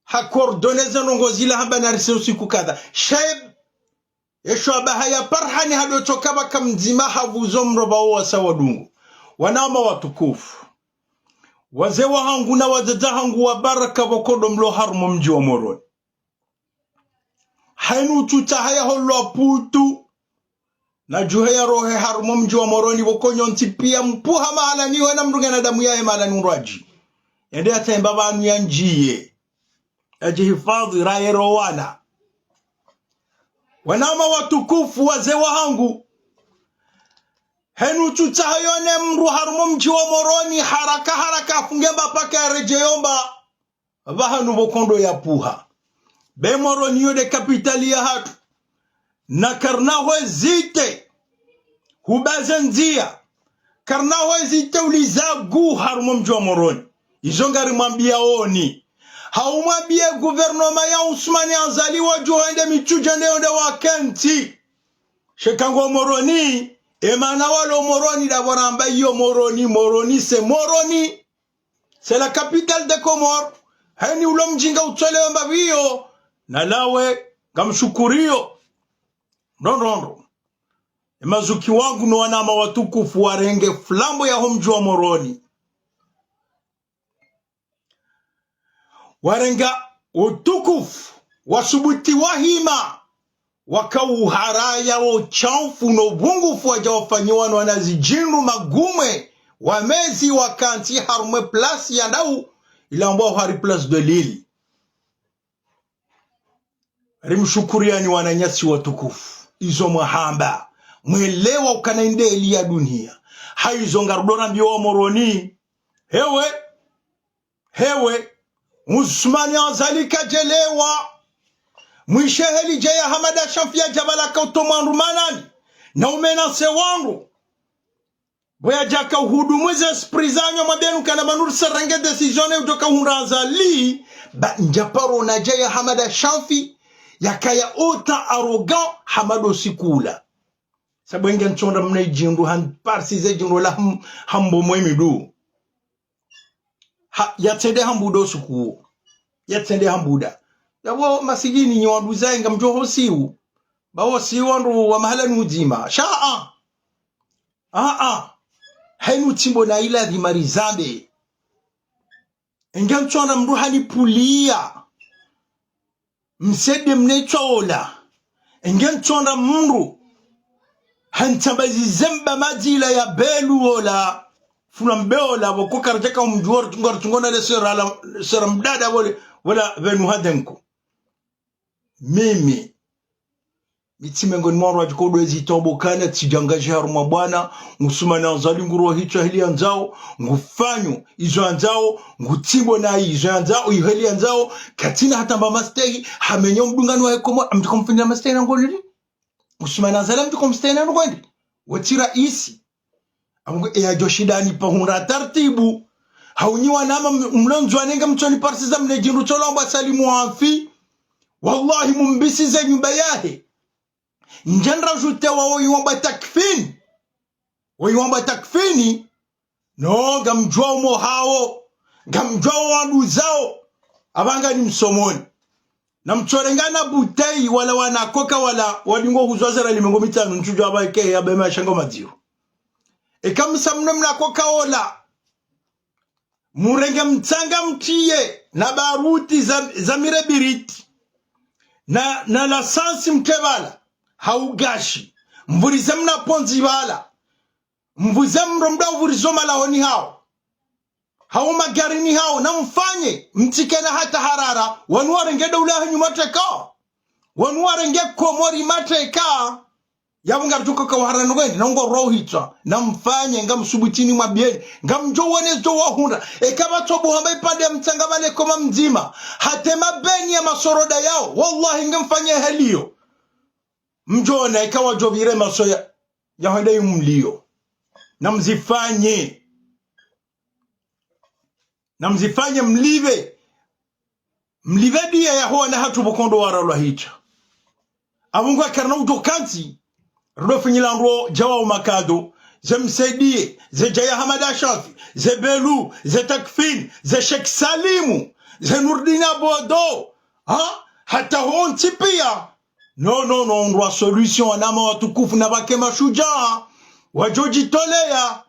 ha coordonner ze ndrongoo zila hamba narise usiku kadha. Shaib, esho abaha ya parhani hado tsoka pvaka mdzima hapvuzo mro pvawo wasa wadungu. Wanama watukufu. Wazee wahangu na wadzadze hangu wa baraka pvoko ndo mlo harumwa mdji wa Moroni. Hayinu utsutsaha ya holwa putu. Na djuhe ya rohe harumwa mdji wa Moroni pvoko nyontsi piya mpuha mahala niwe na mdru ngena damu yahe mahala ni urwadji. Yende ya tsemba pvanu ya ndjiye. Ya djihifadhwi raye ro wana. Wanama watukufu wazee wahangu. Hayinu utsutsaha yone mndru harumwa mdji wa Moroni haraka haraka afunge mba paka ya redjeyi omba. Pvahanu pvoko ndo ya puha. Be Moroni yo nde capitale ya hatru. Na karina hwezite hubaze ndziya. Karina hwezite uliza gu harumwa mdji wa Moroni. Izo ngari mwambiya oni. Haumwambiye gouvernement ya Ousmane Azali wadjuhende mitsudje nde yonde wakentsi. Sheka ngo Moroni. Emana walo Moroni ndapvo ramba iyo Moroni. Moroni c'est Moroni. C'est la capitale des Comores. Hayini ulo mdji nga utsolewe mbapvi iyo. Na lawe, ngamshukuriyo. Ndrondrondro. Emazuki wangu no wanama watukufu warenge flambo ya ho mdji wa Moroni. Warenga utukufu, wasubuti wahima. Waka uharaya wo utshafu no ubungufu wadja wafanyiwa no wanazidjindru magumwe, wamezi wakantsi harumwe place ya ndau, ilambwa hari Place de l'Île. Rimshukuriyani wananyasi watukufu, izo mwahamba, mwelewa ukana inde heli ya duniya. Hayizo ngarudo rambiwa wa Moroni, hewe, hewe, Ousmane Azali kadjelewa. Mwishe heli dje ya Hamada Shanfi ya djabala kauto mwandru manani. Na umenase wandru. Pvo yadjaka uhudumu ze esprit zanyu mwambiyanu kana pvanu riserenge décision ne udjoka uhundra Azali. Ba ndja paro na dje ya Hamada Shanfi. Yakaya autant arrogant Hamada usiku ula. Sabu enge ntsonda mna idjindru han parsi ze djindru la ham-, hambo mwe midu. Ha, yatsende hambuda usiku uwo. Yatsende hambuda. Yapvo masikini nyi wandru zayi ngamdjo hosiwu. Ba hosiwu wandru wa mahala ni udzima. Sha a. A, a. Hayinu tsimbo na ila dhimari zambe. Enge ntsonda mndru hanipuliya. Msede mnetswa ola. Enge ntsonda mndru. Hantsamba zize mba madzi ila ya belu ola. Fula mbe ola, pvoko karadjaka umdjuwa rutunga rutunga na le sera la, sera mdada wole, wala pvenu hadenko. Mimi. Mi tsi mengoni mwa wandru wadjiko ndo ezi tombo kana tsidjangadji harumwa bwana, Ousmane Azali nguro hitswa heli yandzao, ngufanyo izo yandzao, ngutsimbo na izo yandzao, iyo heli yandzao, katsina hata mba mastehi, hamenyo mdungano wa Komori, amdjiko mfanyira mastehi na ngolili. Ousmane Azali amdjiko mstehi na ngolili. Wetsi raisi. Amungu eya djo shindani pvahundra tartibu. Haunyiwa nama m-, mlondzwa nenga mtsoni parsi za mne djindru tsolo amba Salimu Amfi. Wallahi mumbisi ze nyumba yahe. Ndjandra jute wa woyi wamba takfini. Woyi wamba takfini. No, ngamdjuwa umo hawo. Ngamdjuwa wandru zawo. Apvanga ni msomoni. Na mtsorengana buteyi wala wana koka wala wadingo huzwa zera limengo mitsanu ntsudjuwa apva eke ya bema shango madziro. Eka msa mno mna koka ola. Murenge mtsanga mtiye na baruti za, za mirebiriti. Na, na lasansi mtebala. Haugashi. Mvurize mna pondzi bala. Mvuze mro mda uvurizo malahoni hawo. Hawo magarini hawo, na mfanye, mtsikena hata harara, wanu warenge daula hanyu mateka. Wanu warenge Komori mateka. Yapvo ngarudjuko ka uharana ngwendi, na ngo rohitswa, na mfanye, ngamsubutini mwambiyeni, ngamdjo wone zo wahundra, eka pvatsobu hamba ipande ya mtsanga pvale Koma mdzima, hata mabeni ya masoroda yawo, wallahi ngamfanye heliyo. Mdjona, eka wadjo pvire maso ya, ya hwenda yumliyo. Na mzifanye. Na mzifanye mlipve. Mlipve diya ya ho wana hatru pvoko ndo waralwa hitswa. Apvo ngwa karina udjo kantsi, rudo funyila ndro djawa umakado, ze Msaidie, ze Djaya Hamada Shafi, ze Belu, ze Takfin, ze Sheikh Salimu, ze Nurdin Abodo, ha? Hata hontsi pia. No, no, no, ndrwa solution, wanama watukufu, na pvwake mashujaa, wadjo djitolea,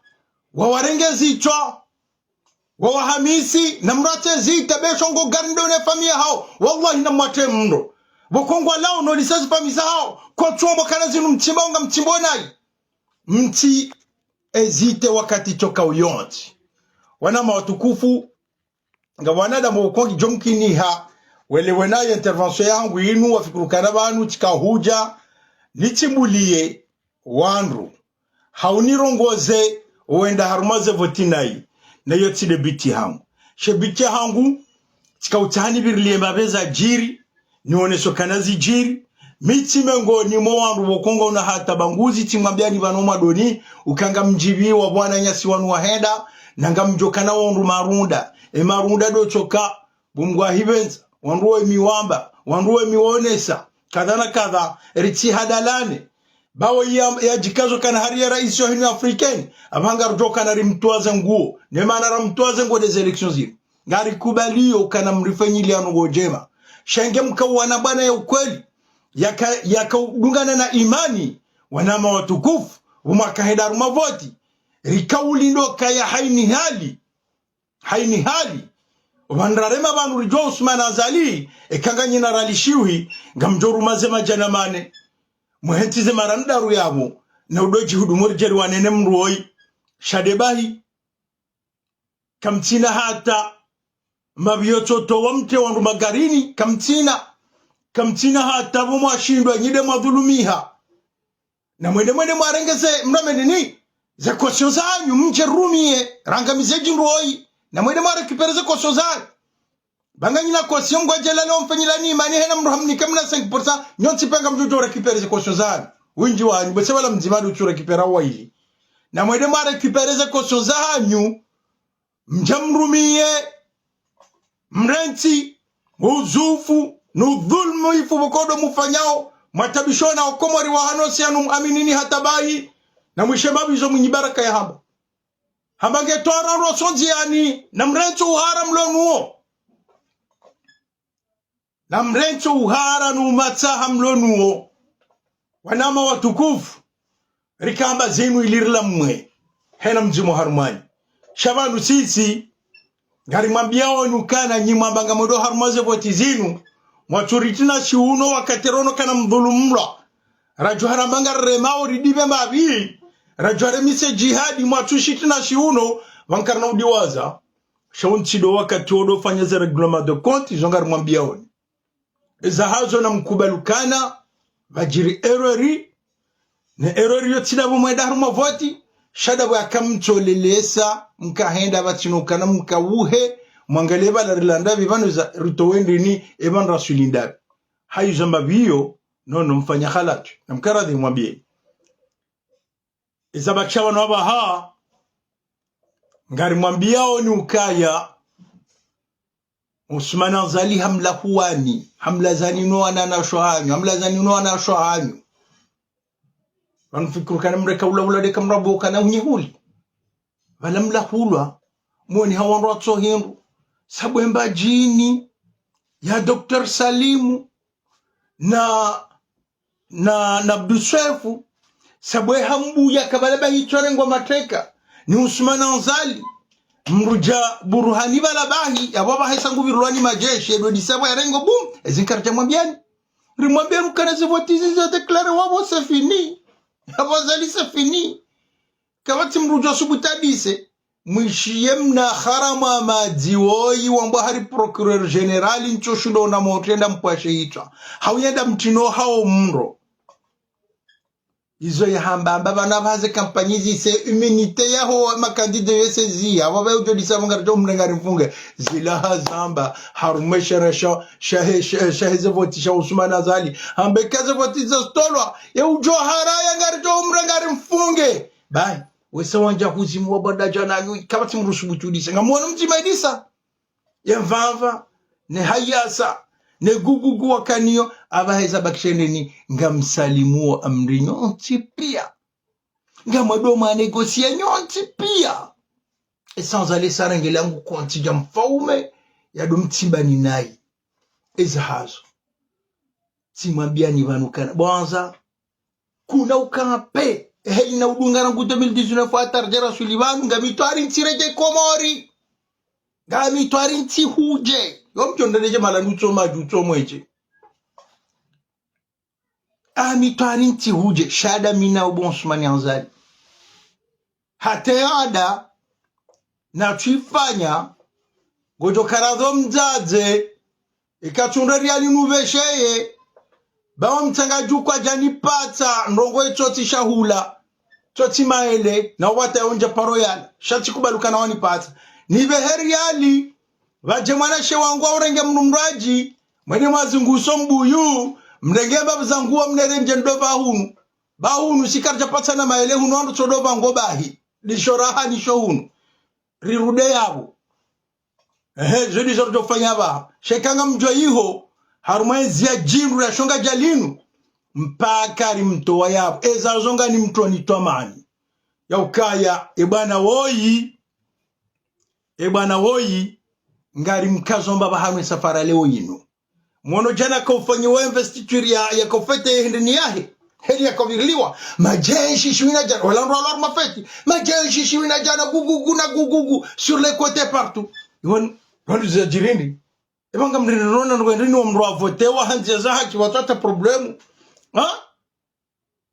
wawarenge zitswa, wawahamisi, na mrate zita, be shongo gari ndo ne famiyi hawo. Wallahi na mwate mndro. Pvoko ngwalao no lisa ze famiyi zahawo, kwatsu wamba kana zinu mtsimba, nga mtsimba nayi. Mtsi ezite wakati tsoka uyontsi. Wanama watukufu, nga wanadamu pvoko ngidjo mkiniha, wele wena ye intervention yangu inu, wafikiri kana pvanu tsika hudja, nitsimbulie wandru. Hau nirongoze, wenda harumwa ze voti nayi, nayo tsi nde biti hangu. She biti hangu, tsika utsaha nipvirilie mbapvi zadjiri, nioneso kana zidjiri. Mi tsi mengoni mwa wandru pvoko ngwaona hata pvanguzi, tsimwambiani pvanu mwadoni, uka ngamdjipviwa pvwananyasi wanu wahenda, na ngamdjo kana wandru marunda. E marunda ndo tsoka, pvo Mngu ahipvendza, wandru wemi wamba, wandru wemi wonesa, kadha na kadha, ritsi hadalane. Bawo ya, ya djikazo kana hari ye raisi yo hinu africaine, apvaha ngarudjo kana rimtwaze nguo. Ne mana ramtwaze nguo nde ze élections zinu. Ngarikubaliyo kana mrifanyiliya ndrongo ndjema. Sha nge mkauwana bwana ya ukweli, yaka, yaka udungana na imani, wanama watukufu, pvo mwaka henda harumwa voti, rikaulindo kaya haini hali. Haini hali. Opvanu rarema pvanu ridjuwa Usman Azali, eka nganyina ralishiwi, ngamdjo ruma ze madjana mane. Muhentsi ze mara ndraru yapvo, na udo djihudu mori djeri wanene mndru woyi. Sha nde bahi. Kamtsina hata mapvi yotsotowa mtre wandru magarini, kamtsina. Kamtsina hata pvo mwashindwa, nyi nde mwadhulumiha. Na mwende mwende mwarenge ze mrame nini? Ze caution zanyu, mdje rumiye, rangamize djindru woyi. Na mwende mwarécupérer ze caution zanyu. Ba nganyina caution ngwadjelale omfanyilani imani hena mndru hamnika mna cinq pour cent, nyontsi pia ngamdjo récupérer ze caution zanyu. Windji wanyu, bwese wala mdzima ndo utsu récupérer waili. Na mwende mwarécupérer ze caution zanyu, mdja mrumiye, mrentsi, uzufu, no udhulumu ifu pvoko ndo mufanyao, mwatabisho na wakomori wa hano si yanu muaminini hata bahi, na mwishe mapvizo mwinyi baraka ya hamba. Hamba nge twara ro sondzi yani, na mrentsi uhara mlo nuwo. Na mrentsi uhara no umatsaha mlo nuwo. Wanama watukufu, rikamba zinu ili rilamwe, hena mdzima harumwanyu. Sha pvanu sisi, ngarimwambiyaoni ukana nyi mwamba ngamwendo harumwa ze voti zinu, mwatsu ritrina shiuno wakati rono kana mdhulumlwa. Radjo haramba ngariremao ridipve mbapvi, radjo haremise djihadi mwatsu shitrina shiuno, pvanu karina udiwaza. Sha untsi ndo wakati wodo fanya ze règlement de compte, izo ngarimwambiyaoni. Eza hazo na mkubali ukana, pvadjiri erreur, ne erreur yo tsi ndapvo mwenda harumwa voti, sha ndapvo yaka mtsolelesa, mkahenda pvatsina ukana mkauhe, mwangaliye pvala rilanda pvi pvanu za ritowe ndrini, epvanu raswili ndapvi. Hayizo mbapvi yo, no, no mfanya halatwi, na mkaradhi mwambiyeni. Eza bakisha pvanu apvaha, ngarimwambiyaoni ukaya, Usman Azali hamlahuwani, hamlazani no wananyasho hanyu, hamlazani no wananyasho hanyu. Pvanu fikiri ukana mreka ula ula ndeka mrabo ukana unyehuli. Pvala mlahulwa, mwoni ha wandru watso hindru. Sabu emba djini, ya Docteur Salimu, na, na, na Abdou Soefo, sabu ehambuya kabala ba hitswa rengwa mateka, ni Usman Azali, mdru dja Buruhani pvala bahi, yapvo pvahe sangu pvirulwa ni madjeshi, edwe disabu ya rengo bum, ezi nkaradja mwambiani. Rimwambiani ukana ze voti zi za déclaré wapvo c'est fini. Yapvo Azali c'est fini. Kapvatsi mdru djo subutu adise. Mwishiye mna haramu amadzi woyi wambwa hari procureur général ntso shudo na motrenda mpwashe hitswa. Hauyenda mtrino hawo mndro. Izo yahamba, amba pvanu apvaha ze kampanyi zi se immunité yaho makandida yo se ziya. Apvo pvaye udjo disa pvo ngaridjo mrenga rimfunge. Zila hazamba, harumwa esherehe sha, shahe, shahe, shahe ze voti sha Usman Azali. Hamba eka ze voti zastolwa, ye udjo haraya ngaridjo mrenga rimfunge. Bayi. Wesa wandja huzimu wa bwada djana yu, kapvatsi mdru subutu udisa. Ngamwono mdzima idisa. Ye mvamva, ne hayasa, ne gugugu wakaniyo, apvaha eza bakisha neni, ngamsalimuo amri nyontsi pia. Ngamwado mwa négocier nyontsi pia. Esa Azali sarenge langu konti dja mfaume, yado mtsimba ni nayi. Eza hazo. Tsimwambia ni pvanu kana. Bwanza, kuna ukampe. Eheli na udunga rangu deux mille dix-neuf hata ridja rasuli pvanu, ngamitwari ntsi redje Komori. Ngamitwari ntsi hudje. Yo mtondeleje mala nutso madju, utso mwedje. Amitwari ntsi hudje, sha da mi na ubo Assoumani Azali. Hata yada, na twifanya, ngodjo karadzo mdzadze, eka tsu nde riali nupvesheye, ba wo mtsanga dju kwadja nipatsa, ndrongo etsotsi shahula, tsotsi maele, na wata yaundja paro yala, sha tsi kubaluka na wanipatsa. Nipvehe riali, pvadje mwanashe wangu aurenge mdru mdrwadji, mwende mwazunguso mbuyu, mrenge mbapvi zangu wa mnere mdje ndo pvahunu. Pvahunu, si karidja patsana maele hunu wandru tsodo pvango bahi. Lisho raha nisho hunu. Rirude yapvo. Ehe, zo ndizo ridjofanya pvaha. Sha eka ngamdjo iho, harumwa ezi ya djindru ya shonga dja linu. Mpaka rimtowa yapvo. Eza zo ngani mtoni twamani. Ya ukaya, e bwana woyi. E bwana woyi, ngari mkazo mba pvahanu e safara leo yinu. Mwono djana kaufanyiwa investiture ya, ya kaufete hindri ni yahe. Heli ya kauviriliwa. Majeshi shiwina djana. Wala ndo alor mafeti. Majeshi shiwina djana gugugu na gugugu. Sur les côtés partout. Iwan, wandru za djirindi. Eba ngamrindi rona ndo ndrini wa mdru wa vote wa handzia za haki watata problemu. Ha?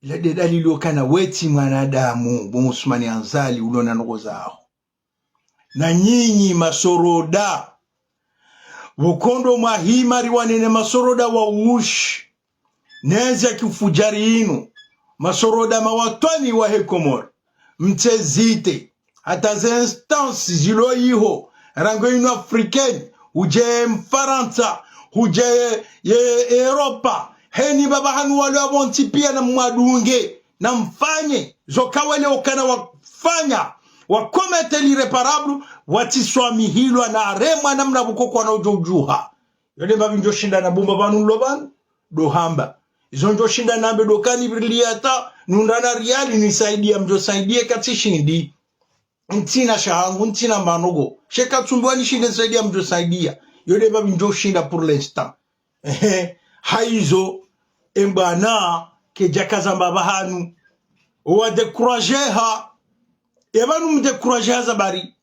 Ila de dalili okana wetsi mwanadamu, bo Assoumani Azali, ulona ndrongo zaho. Na nyinyi masoroda, pvokondo mwahima riwanene masoroda wa ushi, nezi ya kifujari inu, masoroda mawatwani wahe Komori, mtsezite, hata ze instances zilo iho, rangu Union Africaine, hudje Mfarantsa, hudje ye, ye Europa, heni pvapvahanu walo apvo ntsi pia na mwadunge, na mfanye, zo kawele okana wafanya, wa commettre l'irréparable, watsiswamihilwa na aremwa namna pvoko kwana udjo udjuha. Yo de mbapvi ndjo shinda na bumba pvanu nlo pvanu, do hamba. Izo ndjo shinda nambe do kani pvirilia ta, nundra na riali nisaidia mdjo saidia katsishindi. Ntsina shahangu, ntsina manogo. Sha eka tsumbiwa nishinde nisaidia mdjo saidia. Yo de mbapvi ndjo shinda pour l'instant. Ehe, haizo, e mbwana, kedja kaza mba pvahanu. Wa décourager ha. E pvanu mdécourager ha za bari.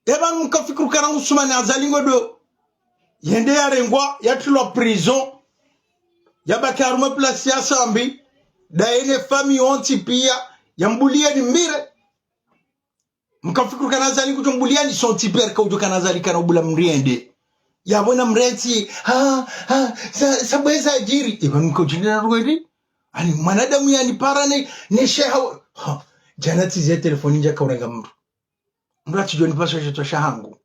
E pvanu mkafikiri kana Assoumani Azali ngodo yende yarengwa, yatrilwa prison, yabaki harumwa place ya Sambi, daye ne famille yontsi pia, yambuliye ni mbire. Mkafikiri kana Azali kudjo mbuliya ni sontsi pia rika udjo kana Azali kana ubula mdru yende. Yapvo na mrentsi, ha, ha, sa, sa bweza djiri. E pvanu mkaudjindina rwedi. Ani mwanadamu yani para ne, ne sheha. Ha, djana tsiziya telefoni ndja kaurenga mdru. Mdru atsidjo nipvasa shetwa shahangu.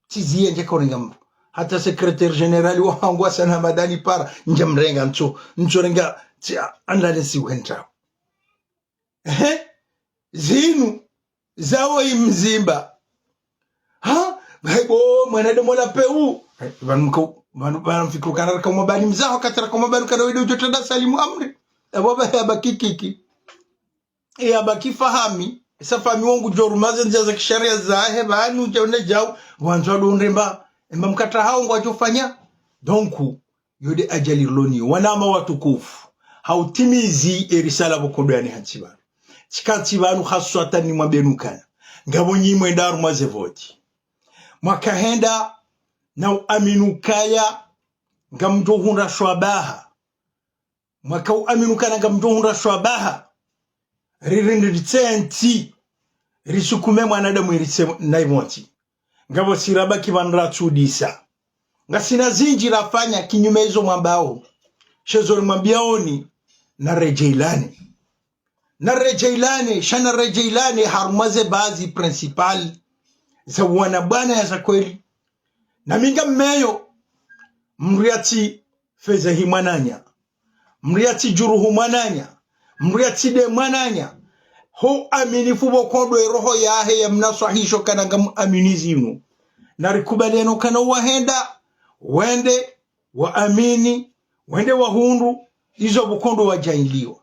Tsiziya ndja kaurenga mdru. Hata secrétaire général wahangu Hassan Hamada ni para, ndja mrenga ntso, ntso renga, tsi, a, andale si wenda. Ehe, zinu, zawo imzimba. Ha? Haibo, mwanadamu la peu. Hai, pvanu mko, pvanu, pvanu mfikiri kana raka umabani mzaho, wakati raka umabani kana wede udjo tanda Salimu Amri. Abo ba, ya baki kiki. Ya baki Fahami. Sa Fahami wangu djoru maze ndzia za kisharia zahe, pvanu djaune djau. Wandzo wadunde mba. Emba mkatra hao ngwadjofanya. Donc, yo de ajali rilo ni yo. Wananya watukufu. Hautimizi e risala pvokodo yani hantsi pvanu. Tsikantsi pvanu haswatani mwambenu kana. Ngapvo nyi mwenda harumwa ze voti. Mwakahenda na uamini ukaya ngamdjo hundra shwabaha. Mwaka uamini ukana ngamdjo hundra shwabaha. Ririndi ritse ntsi. Risukume mwanadamu iritse na ipvo ntsi. Ngapvo si rabaki pvanu ratsudisa. Ngasina zindji rafanya kinyume izo mwambao. Sha izo rimwambiaoni na redjeilane. Na redjeilane, sha na redjeilane harumwa ze bases principales za wana bwana ya za kweli. Na mi ngammeyo, mdru yatsi fedhehi mwananya. Mdru yatsi djuruhu mwananya. Mdru yatsi de mwananya. Ho aminifu pvokodo e roho yahe ya mnaswahisho kana ngamuamini zinu. Na rikubaliano kana wahenda, wende, waamini, wende wahundru, izo pvokodo wadjailiwa.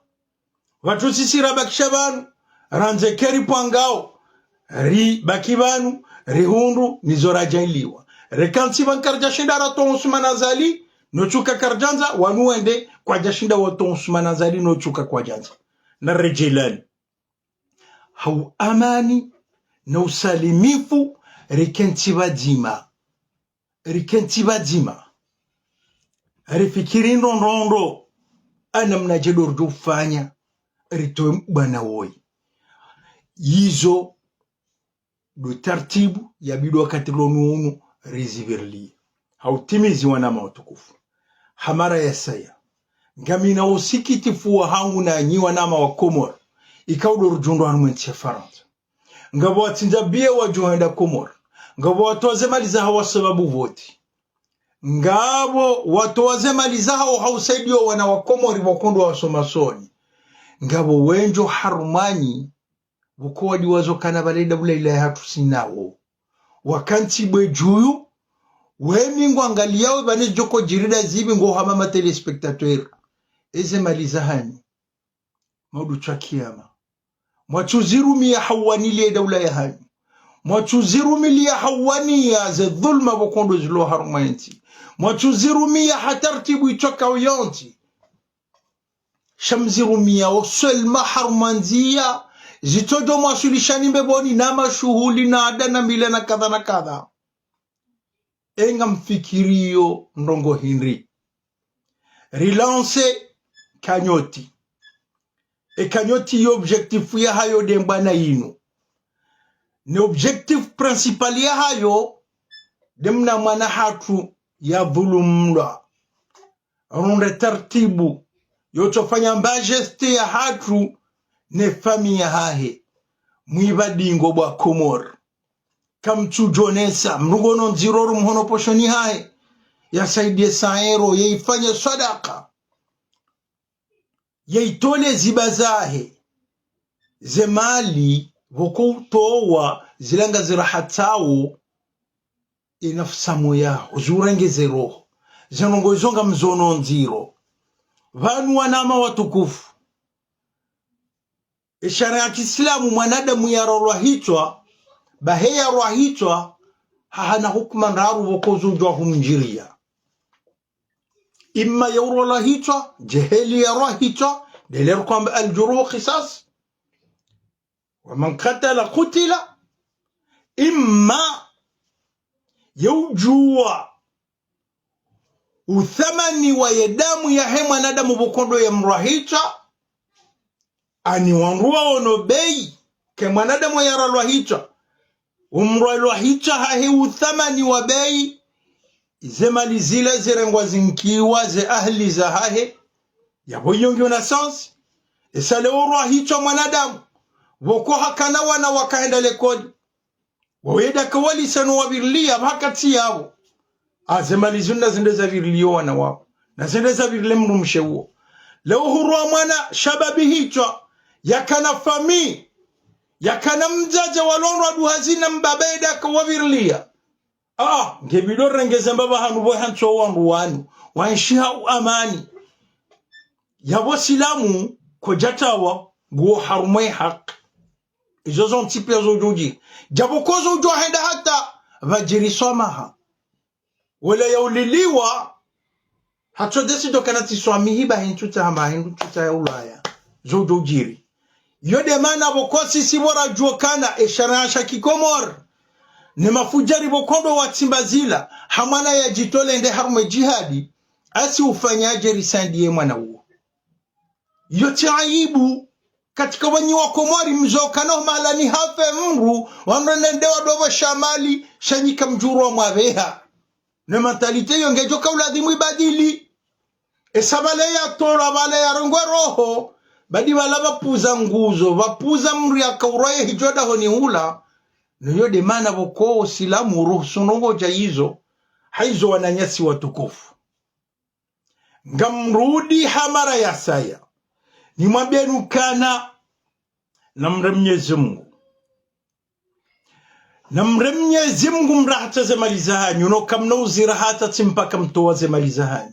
Pvatsu sisi rabakisha pvanu, Randze keri pvangao, ribaki pvanu, rihundru, nizo radjaanliwa. Reka ntsi pvanu karidjashinda ratowe Usman Azali, no tsuka karidjandza, wanu wende, kwadjashinda watowe Usman Azali, no tsuka kwadjandza. Na redjelani. Ha uamani, na usalimifu, rikentsi pvadzima. Rikentsi pvadzima. Rifikiri ndrongoo ndro, ha namnadje ndo ridjo ufanya, ritowe mbwana woyi. Yizo ndo taratibu yabidi wakati lonu unu rizipvirilie. Ha utimizi wanama watukufu. Ha mara ya saya. Ngamina usikitifu wahangu nanyi wanama wa Komori. Ikao ndo ridjondro harumwa entsi ya Farantsa. Ngapvo watsindza biye wadjo henda Komori. Ngapvo watowa ze mali zahawo ha sababu voti. Ngapvo watowa ze mali zahawo ha usaidiya wana wa Komori pvoko ndo wasoma soni. Ngapvo wendji harumwanyu, pvoko wadiwaza ukana pvale daula ila yahatru sinawo. Wakantsi bwe djuyu, wemi ngwangaliyao pvanu zidjo kodjiri nda zipvi ngo hama ma téléspectateurs. Eze mali zahanyu. Maudu tswa kiyama. Mwatsuzirumiya ha uwaniliya daula yahanyu. Mwatsuzirumiya ha uwaniya ze dhulma pvoko ndo zilo harumwa entsi. Mwatsuzirumiya ha taratibu itsokao yontsi. Sha mzirumiya wo seulement harumwa ndziya, zitsodjo mwaswilishani mbepvoni na mashuhuli na ada na mila na kadha na kadha. Enga mfikiriyo ndrongoo hindri. Relance cagnotte. E cagnotte yo objectif yahayo nde mbwana yinu. Ne objectif principal yahayo nde mna mwana hatru yadhulumlwa. Runde taratibu, yotsofanya mbajeste yahatru ne famiyi yahahe. Mwibadingo bwa Komori. Kamtsudjonesa, mrungono ndziro rumhono poshoni hahe. Yasaidiye saero, yeifanye swadaka. Yeitole ziba zahe. Ze mali, pvoko utowa, zila ngazirahatsawo. Inafsamu yaho, zurenge ze roho. Ze ndrongoo izo ngamzono ndziro. Pvanu wanama watukufu. E sharia ya kiislamu mwanadamu yarolwa hitswa, bahe yarolwa hitswa, hahana hukuma ndraru pvoko zudjwa humdjiriya. Imma yaurolwa hitswa, djeheli yarolwa hitswa, ndele rukwamba الجروح قصاص. ومن قتل قتل. Imma yaudjuwa uthamani wa ye damu yahe mwanadamu pvoko ndo yamrolwa hitswa, ani wandru waono beyi, ke mwanadamu yarolwa hitswa, umrolwa hitswa hahe uthamani wa beyi, ze mali zile zirengwa zinkiwa ze ahli zahahe, yapvo iyo ngiyo na sens, esa leo urolwa hitswa mwanadamu, pvoko hakana wana wakahenda lekoli. Wawe daka walisano wapvirilia pvahakati yapvo. A ze mali zinu nazende zapvirilie wana wapvo. Nazende zapvirile mdrumshe uwo. Leo hurolwa mwana shababi hitswa. Yakana famiyi. Yakana mdzadze walondrwa duhazina mbaba ye daka wapvirilia. A, ngebidi urengeze mbapvi hanu pvo hantsi wandru wanu. Waenshi ha uamani. Yapvo silamu kodjatawa nguwo harumwa ye haki. Izo zontsi piya zodjodjiri. Djapvo ko zodjohenda hata pvadjiri swamaha. Wala yauliliwa, hatso desi djo kana tsi swamihi bahi ntsu tsa hamba hindru ntsu tsa yaulaya. Zodjodjiri. Iyo nde mana pvoko sisi pvo radjuwa kana e sharia sha kikomori. Ne mafudjari pvoko ndo watsimba zila, ha mwana yadjitole yende harumwa ye djihadi, asi ufanya dje risaidiye mwana uwo. Iyo tsi aibu. Katika wanyi wa Komori mzo kana ho mahalani hafe mdru, wandru nende wadopvo sha mali, sha nyi kamdjurwa mwapveha. Ne mentalité iyo ngedjo ka uladhimu ibadili. Esa pvale yatolwa pvale yarengwe roho, badi pvala pvapvuza nguzo, pvapvuza mdru yakaurwa ye hidjo dahoni hula. No iyo nde mana pvoko silamu uruhusu ndrongoo dja izo, haizo wananyasi watukufu. Ngamrudi ha mara ya saya. Nimwambiyeni ukana namre Mnyezi Mngu. Namre Mnyezi Mngu mrahatsa ze mali zahanyu, no kamna uzirahatsa tsi mpaka mtowa ze mali zahanyu.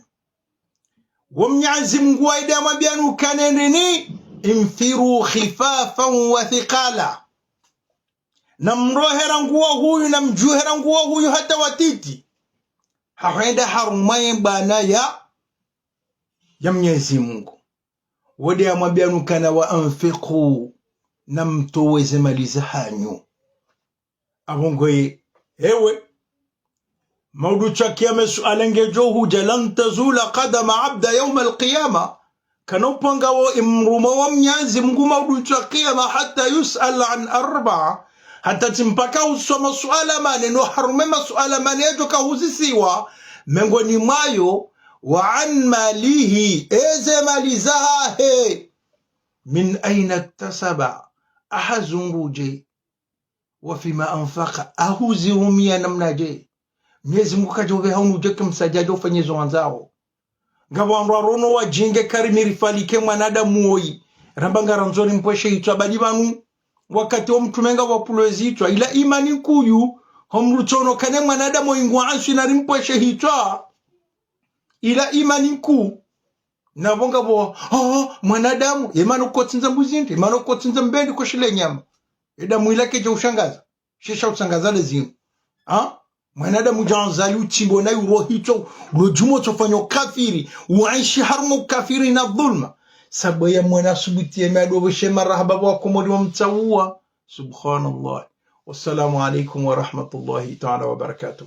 Wo Mnyezi Mngu waye nde amwambiyani ukana nendeni, انفروا خفافا وثقالا. Namrohe rangu wa huyu, namdjuhe rangu wa huyu hata watiti. Hahwenda harumwa ye bwana ya, ya Mnyezi Mungu. Wo nde yamwambia nukana وأنفقوا, namtowe ze mali zahanyu. Apvo ngoye, ewe. Maudu tsakia mesuala ngedjo hudja, لن تزول قدم عبد يوم القيامة. Kana upanga wo imrumwa wa Mnyezi Mungu maudu tsakia ma حتى يسأل عن أربع. Hata tsi mpaka uswa masuala mane, no harumwa masuala mane yadjo kahuzisiwa, mengoni mwayo, وعن ماله, eze mali zahahe, من أين اكتسب, ahazungudje, وفيما أنفق, ahuzirumia namnadje. Mnyezi Mungu kadja upveha unu udjeke msadjadja ufanye zo wandzao. Ngapvo wandru warono wadjinge kari mi rifalike mwanadamu woyi. Ramba ngarandzo rimpvweshe hitswa badi pvanu. Wakati wa mtrume ngapvo pvulwe zitswa. Ila imani nkuu, ho mrutsono kane mwanadamu woyi ngu answi na rimpvweshe hitswa. Ila imani nkuu. Napvo ngapvo, oh, mwanadamu, ye mana ukotsindza mbuzi ndri, ye mana ukotsindza mbe ndri koshile nyama. Ye damu ila kedja ushangaza. Shisha utsangaza le zinu. Ha? Mwanadamu dja anzali utsindo na yuro hitswa, lo djumo tsofanya ukafiri, uenshi harumwa ukafiri na dhulma. Sababu ya mwana subuti ya miado voshe marahaba wa Komori wa mtsaua. Subhanallah. Wassalamu alaikum wa rahmatullahi ta'ala wa barakatuh.